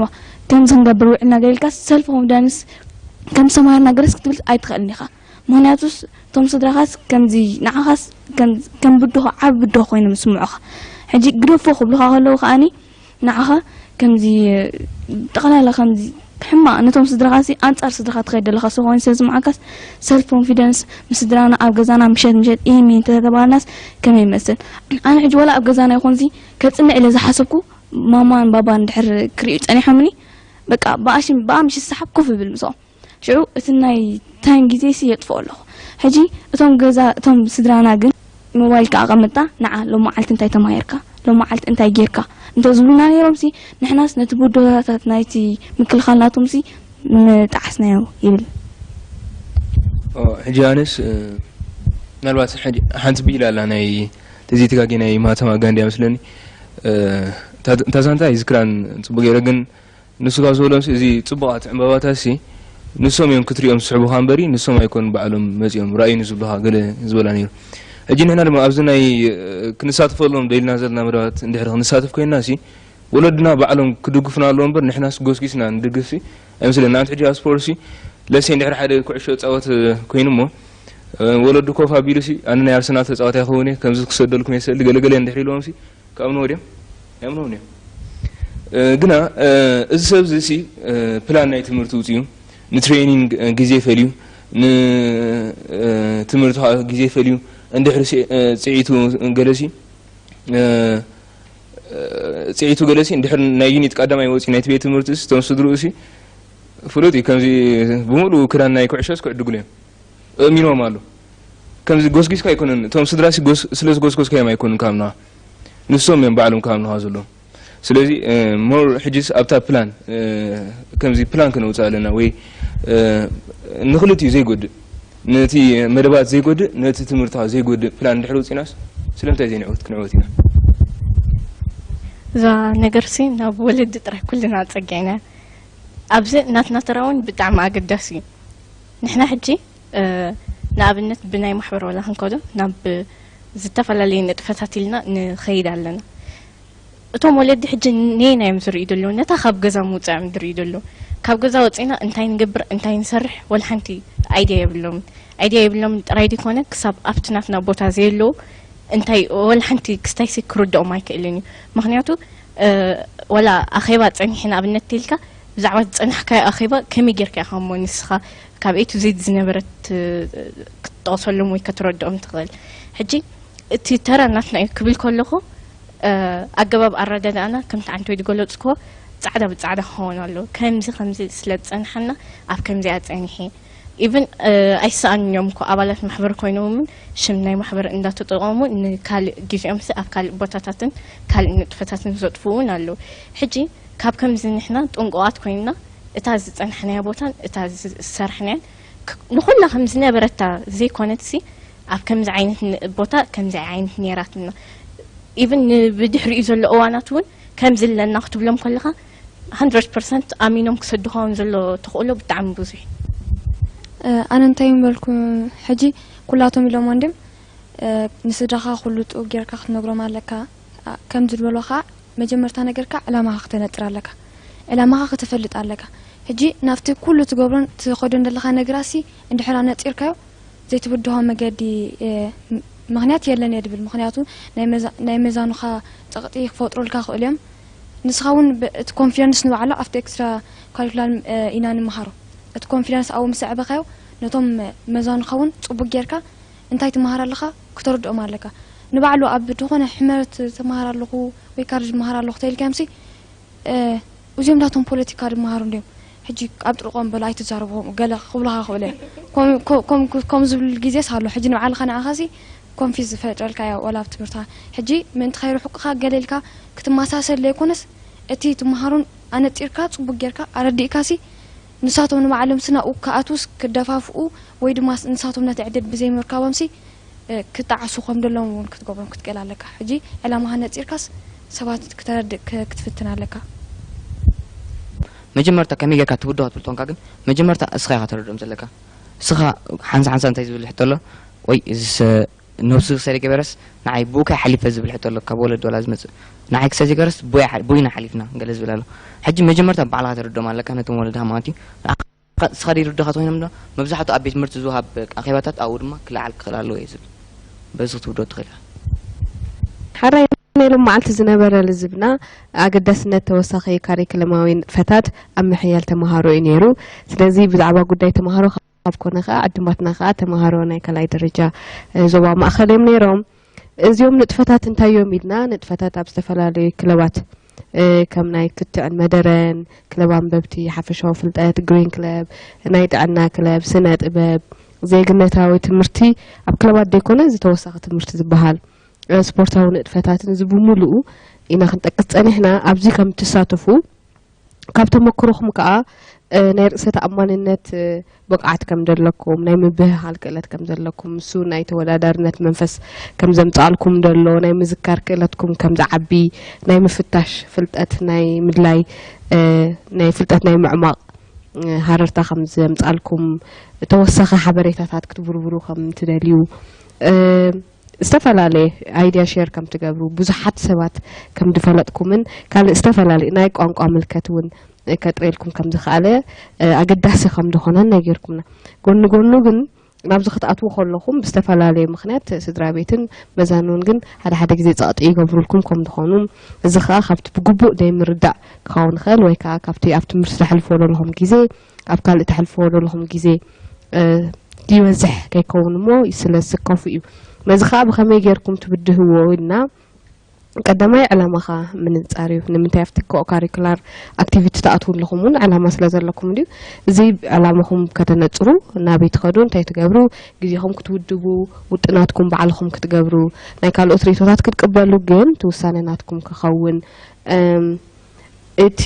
ዋ ከምዚ ክንገብር ውዕልና ገለ ኢልካ ሰልፍ ኮንፊደንስ ከም ዝተማሃርና ገለስ ክትብል ኣይትኽእልን ኢኻ። ምክንያቱስ እቶም ስድራኻስ ከምዚ ንዓኻስ ከም ከም ብድሆ ዓቢ ብድሆ ኮይኖም ዝስምዑኻ። ሕጂ ግደፎ ክብሉኻ ከለዉ ከኣኒ ንዓኻ ከምዚ ጠቕላላ ከምዚ ሕማቕ ነቶም ስድራኻሲ ኣንጻር ስድራኻ ትኸይድ ዘለኻ ሰብ ኮይኑ ስለ ዝስምዓካስ ሰልፍ ኮንፊደንስ ምስ ስድራና ኣብ ገዛና ምሸት ምሸት ኢሂን ሚሂን እንተተባህልናስ ከመይ ይመስል? ኣነ ሕጂ ዋላ ኣብ ገዛና ይኹንሲ ከጽንዕ ኢለ ዝሓሰብኩ ማማን ባባን እንድሕር ክርእዩ ጸኒሖምኒ በቃ ብኣሽም ብኣምሽ ዝሰሓብ ኮፍ እብል ምስኦም። ሽዑ እቲ ናይ ታይም ግዜሲ የጥፍኦ ኣለኹ። ሕጂ እቶም ገዛ እቶም ስድራና ግን ሞባይልካ ኣቐምጣ ንዓ ሎም መዓልቲ እንታይ ተማሂርካ ሎም መዓልቲ እንታይ ጌርካ እንተ ዝብሉና ነይሮምሲ ንሕናስ ነቲ ብድሆታት ናይቲ ምክልኻል ናቶምሲ ምጠዓስናዮ ይብል። ኦ፣ ሕጂ ኣነስ እ፣ ምናልባት ሕጂ ሓንቲ ብኢላ ኣላ ናይ ተዘይተጋጌ ናይ ማህተማ ጋንዲ እያ መስለኒ። እ፣ እታ እታ ዛንታ ኣይዝክራን ጽቡቕ ገይረ፣ ግን ንሱ ካብ ዝበሎምሲ እዚ ጽቡቓት ዕምባባታትሲ ንሶም እዮም ክትሪኦም ዝስሕቡኻ እምበሪ ንሶም ኣይኮኑን ባዕሎም መጺኦም ራእዩ ንዝብሉኻ ገለ ዝበላ ነይሩ። ሕጂ ንሕና ድማ ኣብዚ ናይ እ፣ ክንሳተፈሎም ደሊና ዘለና መደባት እንድሕር ክንሳተፍ ኮይንናሲ ወለድና ባዕሎም ክድግፉና ኣለዎም እምበር ንሕናስ ጎስጊስና ንድግፍሲ ኣይመስለኒ። ንኣብነት ሕጂ ኣብ ስፖርትሲ ለሴ እንድሕር ሓደ ኩዕሾ ይጻወት ኮይኑ እሞ ወለዱ ኮፍ ኣቢሉሲ ኣነ ናይ ኣርሰናል ተጻዋታይ ክኸውን እየ ከምዚ ክሰደልኩም እየ ስእሊ ገለገለ እንድሕር ኢልዎምሲ ክኣምንዎ ድዮም? ኣይኣምንዎን እዮም። ግና እዚ ሰብ እዚ ሲ ፕላን ናይ ትምህርቲ ውፅኡ ንትሬኒንግ ግዜ ፈልዩ ንትምህርቲ ከዓ ግዜ ፈልዩ እንድሕር ጽዒቱ ገለሲ ጽዒቱ ገለሲ እንድሕር ናይ ዩኒት ቀዳማይ ወፂኡ ናይቲ ቤት ትምህርቲ ሲ እቶም ስድርኡ ሲ ፍሉጥ እዩ ከምዚ ብምሉእ ክዳን ናይ ኩዕሾስ ክዕድጉሉ እዮም። እእሚኖም ኣሎ ከምዚ ጎስጊስካ ኣይኮነን እቶም ስድራ ሲ ጎስ- ስለ ዝጎስጎስካዮም ኣይኮኑን ካብ ነዋ ንሶም እዮም ባዕሎም ካብ ነዋ ዘለዎም ስለዚ እ፣ ሞር ሕጅስ ኣብታ ፕላን እ፣ ከምዚ ፕላን ክነውፅእ ኣለና ወይ እ፣ ንክልቲኡ ዘይጎድእ ነቲ መደባት ዘይጎድእ ነቲ ትምህርቲ ከዓ ዘይጎድእ ፕላን እንድሕር ውፂናስ ስለምንታይ ዘይንዕወት ክንዕወት ኢና እዛ ነገር ሲ ናብ ወለዲ ጥራይ ኩልና ፀጊዕና ኣብዚ ናትና ተራ እውን ብጣዕሚ ኣገዳሲ እዩ ንሕና ሕጂ ንኣብነት ብናይ ማሕበር ዋላ ክንከዶ ናብ ዝተፈላለዩ ንጥፈታት ኢልና ንኸይድ ኣለና እቶም ወለዲ ሕጂ ነየና እዮም ዝርእዩ ዘለዉ ነታ ካብ ገዛ ምውፃእ እዮም ዝርእዩ ዘለዉ ካብ ገዛ ወፂና እንታይ ንገብር እንታይ ንሰርሕ ወላ ሓንቲ ኣይድያ የብሎም ኣይድያ የብሎም ጥራይ ዘይኮነ ክሳብ ኣብቲ ናትና ቦታ ዘየለዉ እንታይ ወላ ሓንቲ ክስታይሲ ክርድኦም ኣይክእልን እዩ ምክንያቱ ወላ ኣኼባ ፀኒሐ ንኣብነት ተልካ ብዛዕባ ዝፀናሕካዮ ኣኼባ ከመይ ጌርካ ኢኻ እሞ ንስኻ ካብ ኤ ቱ ዜድ ዝነበረት ክትጠቕሰሎም ወይ ከተረድኦም ትኽእል ሕጂ እቲ ተራ ናትና እዩ ክብል ከለኹ ኣገባብ ኣረዳድኣና ከምቲ ዓንተወይ ዝገለፅክዎ ፃዕዳ ብፃዕዳ ክኸውን ኣለዎ ከምዚ ከምዚ ስለ ዝፀንሓና ኣብ ከምዚኣ ፀኒሐ ኢቭን ኣይሰኣኑን እዮም እኮ ኣባላት ማሕበር ኮይኖም እውን ሽም ናይ ማሕበር እንዳተጠቐሙ ንካልእ ግዜኦምሲ ኣብ ካልእ ቦታታትን ካልእ ንጥፈታትን ዘጥፍኡ እውን ኣለዉ ሕጂ ካብ ከምዚ ንሕና ጥንቁቓት ኮይንና እታ ዝፀናሕናያ ቦታን እታ ዝሰርሕናያን ንኩላ ከም ዝነበረታ ዘይኮነትሲ ኣብ ከምዚ ዓይነት ቦታ ከምዚ ዓይነት ነይራትና ኢቭን ብድሕሪኡ ዘሎ እዋናት እውን ከምዚ ኣለና ክትብሎም ከለኻ hundred percent ኣሚኖም ክሰድኻውን ዘሎ ተኽእሎ ብጣዕሚ ብዙሕ ኣነ እንታይ ምበልኩ፣ ሕጂ ኩላቶም ኢሎሞ እንድም፣ ንስድራኻ ኩሉ ጥቡብ ጌርካ ክትነግሮም ኣለካ። ከምዚ ዝበልዎ ከዓ መጀመርታ ነገርካ ዕላማኻ ክተነጥር ኣለካ። ዕላማኻ ክትፈልጥ ኣለካ። ሕጂ ናብቲ ኩሉ ትገብሮን ትኸዶን ዘለኻ ነገራሲ እንድሕር ኣነጺርካዮ ዘይትብድሆ መገዲ ምኽንያት የለን እየ ድብል። ምኽንያቱ ናይ መዛኑኻ ጸቕጢ ክፈጥሩልካ ክእሉ እዮም። ንስኻ እውን እቲ ኮንፊደንስ ንባዕሉ ኣብቲ ኤክስትራ ካሪኩላር ኢና ንምሃሮ። እቲ ኮንፊደንስ ኣብኡ ምስ ኣዕበኻዮ ነቶም መዛኑኻ እውን ጽቡቅ ጌርካ እንታይ ትመሃር ኣለኻ ክተርድኦም ኣለካ። ንባዕሉ ኣብ ዝኾነ ሕመረት ትመሃር ኣለኹ ወይ ካርጅ ትመሃር ኣለኹ ተይልካዮምሲ እዚኦም ናቶም ፖለቲካ ድመሃሩ እንዲዮም። ሕጂ ኣብ ጥርቆም በሉ ኣይትዛረቡ ከምኡ ገለ ክብሉኻ ክእለ ከም ዝብል ግዜስ ኣሎ። ሕጂ ንባዕልኻ ንዓኻሲ ኮንፊዝ ዝፈጥረልካ እያ ዋላ ኣብ ትምህርትኻ። ሕጂ ምእንቲ ከይርሕቁኻ ገለ ኢልካ ክትመሳሰል ዘይኮነስ እቲ ትመሃሮን ኣነጺርካ ጽቡቅ ጌርካ ኣረዲእካሲ ንሳቶም ንባዕሎም ስናኡ ክኣትውስ ክደፋፍኡ ወይ ድማ ንሳቶም ነቲ ዕድል ብዘይምርካቦምሲ ክጣዕሱ ከም ደለዎም እውን ክትገብሮም ክትክእል ኣለካ። ሕጂ ዕላማኻ ነጺርካስ ሰባት ክተረድእ ክትፍትን ኣለካ። መጀመርታ ከመይ ጌርካ ትብድሆ ትብል ተኾንካ ግን መጀመርታ እስኻ ኢኻ ተረድኦም ዘለካ። እስኻ ሓንሳ ሓንሳ እንታይ ዝብል ሕቶ ኣሎ ወይ እዚስ ነብሱ ሰሪ ገበረስ ንዓይ ብኡካ ሓሊፈ ዝብል ሕቶ ኣሎ ካብ ወለድ ወላ ዝመጽእ ንዓይ ክሰ ዚገረስ ቡይና ሓሊፍና ገለ ዝብል ኣሎ። ሕጂ መጀመርታ ባዕልኻ ተረድኦም ኣለካ ነቶም ወለድኻ ማለት እዩ። ንስኻ ደይርድኻ ተኾይኖም ዶ መብዛሕትኡ ኣብ ቤት ትምህርቲ ዝወሃብ ኣኼባታት ኣብኡ ድማ ክለዓል ክኽእል ኣለዎ እየ ዝብል። በዚ ክትውዶ ትኽእል ኢኻ። ሓራይ ናይ ሎም መዓልቲ ዝነበረ ልዝብና ኣገዳስነት ተወሳኺ ካሪክለማዊ ንጥፈታት ኣብ ምሕያል ተምሃሮ እዩ ነይሩ። ስለዚ ብዛዕባ ጉዳይ ተምሃሮ ካብ ኮነ ከዓ ዕድማትና ከዓ ተምሃሮ ናይ ካልኣይ ደረጃ ዞባ ማእኸል እዮም ነይሮም። እዚኦም ንጥፈታት እንታይ እዮም ኢልና ንጥፈታት ኣብ ዝተፈላለዩ ክለባት ከም ናይ ክትዕን መደረን፣ ክለብ ኣንበብቲ፣ ሓፈሻዊ ፍልጠት፣ ግሪን ክለብ፣ ናይ ጥዕና ክለብ፣ ስነ ጥበብ፣ ዜግነታዊ ትምህርቲ ኣብ ክለባት ዘይኮነ ዝተወሳኺ ትምህርቲ ዝበሃል ስፖርታዊ ንጥፈታትን እዚ ብምሉኡ ኢና ክንጠቅስ ጸኒሕና። ኣብዚ ከም ትሳተፉ ካብ ተመክሮኹም ከኣ ናይ ርእሰ ተኣማንነት ብቕዓት ከም ዘለኩም፣ ናይ ምብህሃል ክእለት ከም ዘለኩም፣ ንሱ ናይ ተወዳዳርነት መንፈስ ከም ዘምጽኣልኩም ደሎ፣ ናይ ምዝካር ክእለትኩም ከም ዝዓቢ፣ ናይ ምፍታሽ ፍልጠት ናይ ምድላይ ናይ ፍልጠት ናይ ምዕማቕ ሃረርታ ከም ዘምጻልኩም ተወሳኺ ሓበሬታታት ክትብርብሩ ከም ትደልዩ ዝተፈላለየ idea share ከም ትገብሩ ብዙሓት ሰባት ከም ዝፈለጥኩምን ካልእ ዝተፈላለየ ናይ ቋንቋ ምልከት እውን ከጥርየልኩም ከም ዝኸኣለ ኣገዳሲ ከም ዝኾነን ነጊርኩምና። ጎኒ ጎኑ ግን ናብዚ ክትኣትዉ ከለኹም ብዝተፈላለየ ምኽንያት ስድራ ቤትን መዛኑን ግን ሓደ ሓደ ግዜ ጸቕጢ ይገብሩልኩም ከም ዝኾኑ እዚ ከኣ ካብቲ ብግቡእ ዘይምርዳእ ክኸውን ይኽእል ወይ ከኣ ካብቲ ኣብ ትምህርቲ ተሕልፎ ዘለኹም ግዜ ኣብ ካልእ ተሕልፎ ዘለኹም ግዜ ይበዝሕ ከይከውን እሞ ስለ ዝስከፉ እዩ። ነዚ ከኣ ብኸመይ ጌርኩም ትብድህዎ ኢልና ቀዳማይ ዕላማኻ ምንጻር እዩ። ንምንታይ ኣብቲ co-curricular activity ትኣትዉ ኣለኹም እውን ዕላማ ስለ ዘለኩም ድዩ? እዚ ዕላማኹም ከተነጽሩ ናበይ ትኸዱ እንታይ ትገብሩ ግዜኹም ክትውድቡ ውጥናትኩም ባዕልኹም ክትገብሩ ናይ ካልኦት ርእይቶታት ክትቅበሉ ግን እቲ ውሳነ ናትኩም ክኸውን እቲ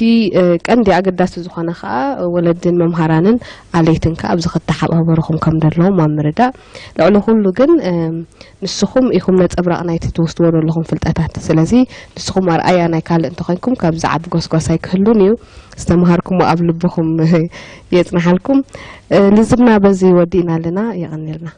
ቀንዲ ኣገዳሲ ዝኾነ ከኣ ወለድን መምሃራንን ኣለይትን ከኣ ኣብዚ ክተሓባበሩኹም ከም ዘለዎም ኣብ ምርዳእ ልዕሊ ኩሉ ግን ንስኹም ኢኹም ነጸብራቕ ናይቲ ትወስድዎ ዘለኹም ፍልጠታት ስለዚ ንስኹም ኣርኣያ ናይ ካልእ እንተኾይንኩም ካብ ዝዓቢ ጎስጓስ ኣይክህሉን እዩ ዝተምሃርኩሞ ኣብ ልብኹም የጽንሓልኩም ልዝብና በዚ ወዲእና ኣለና የቐንየልና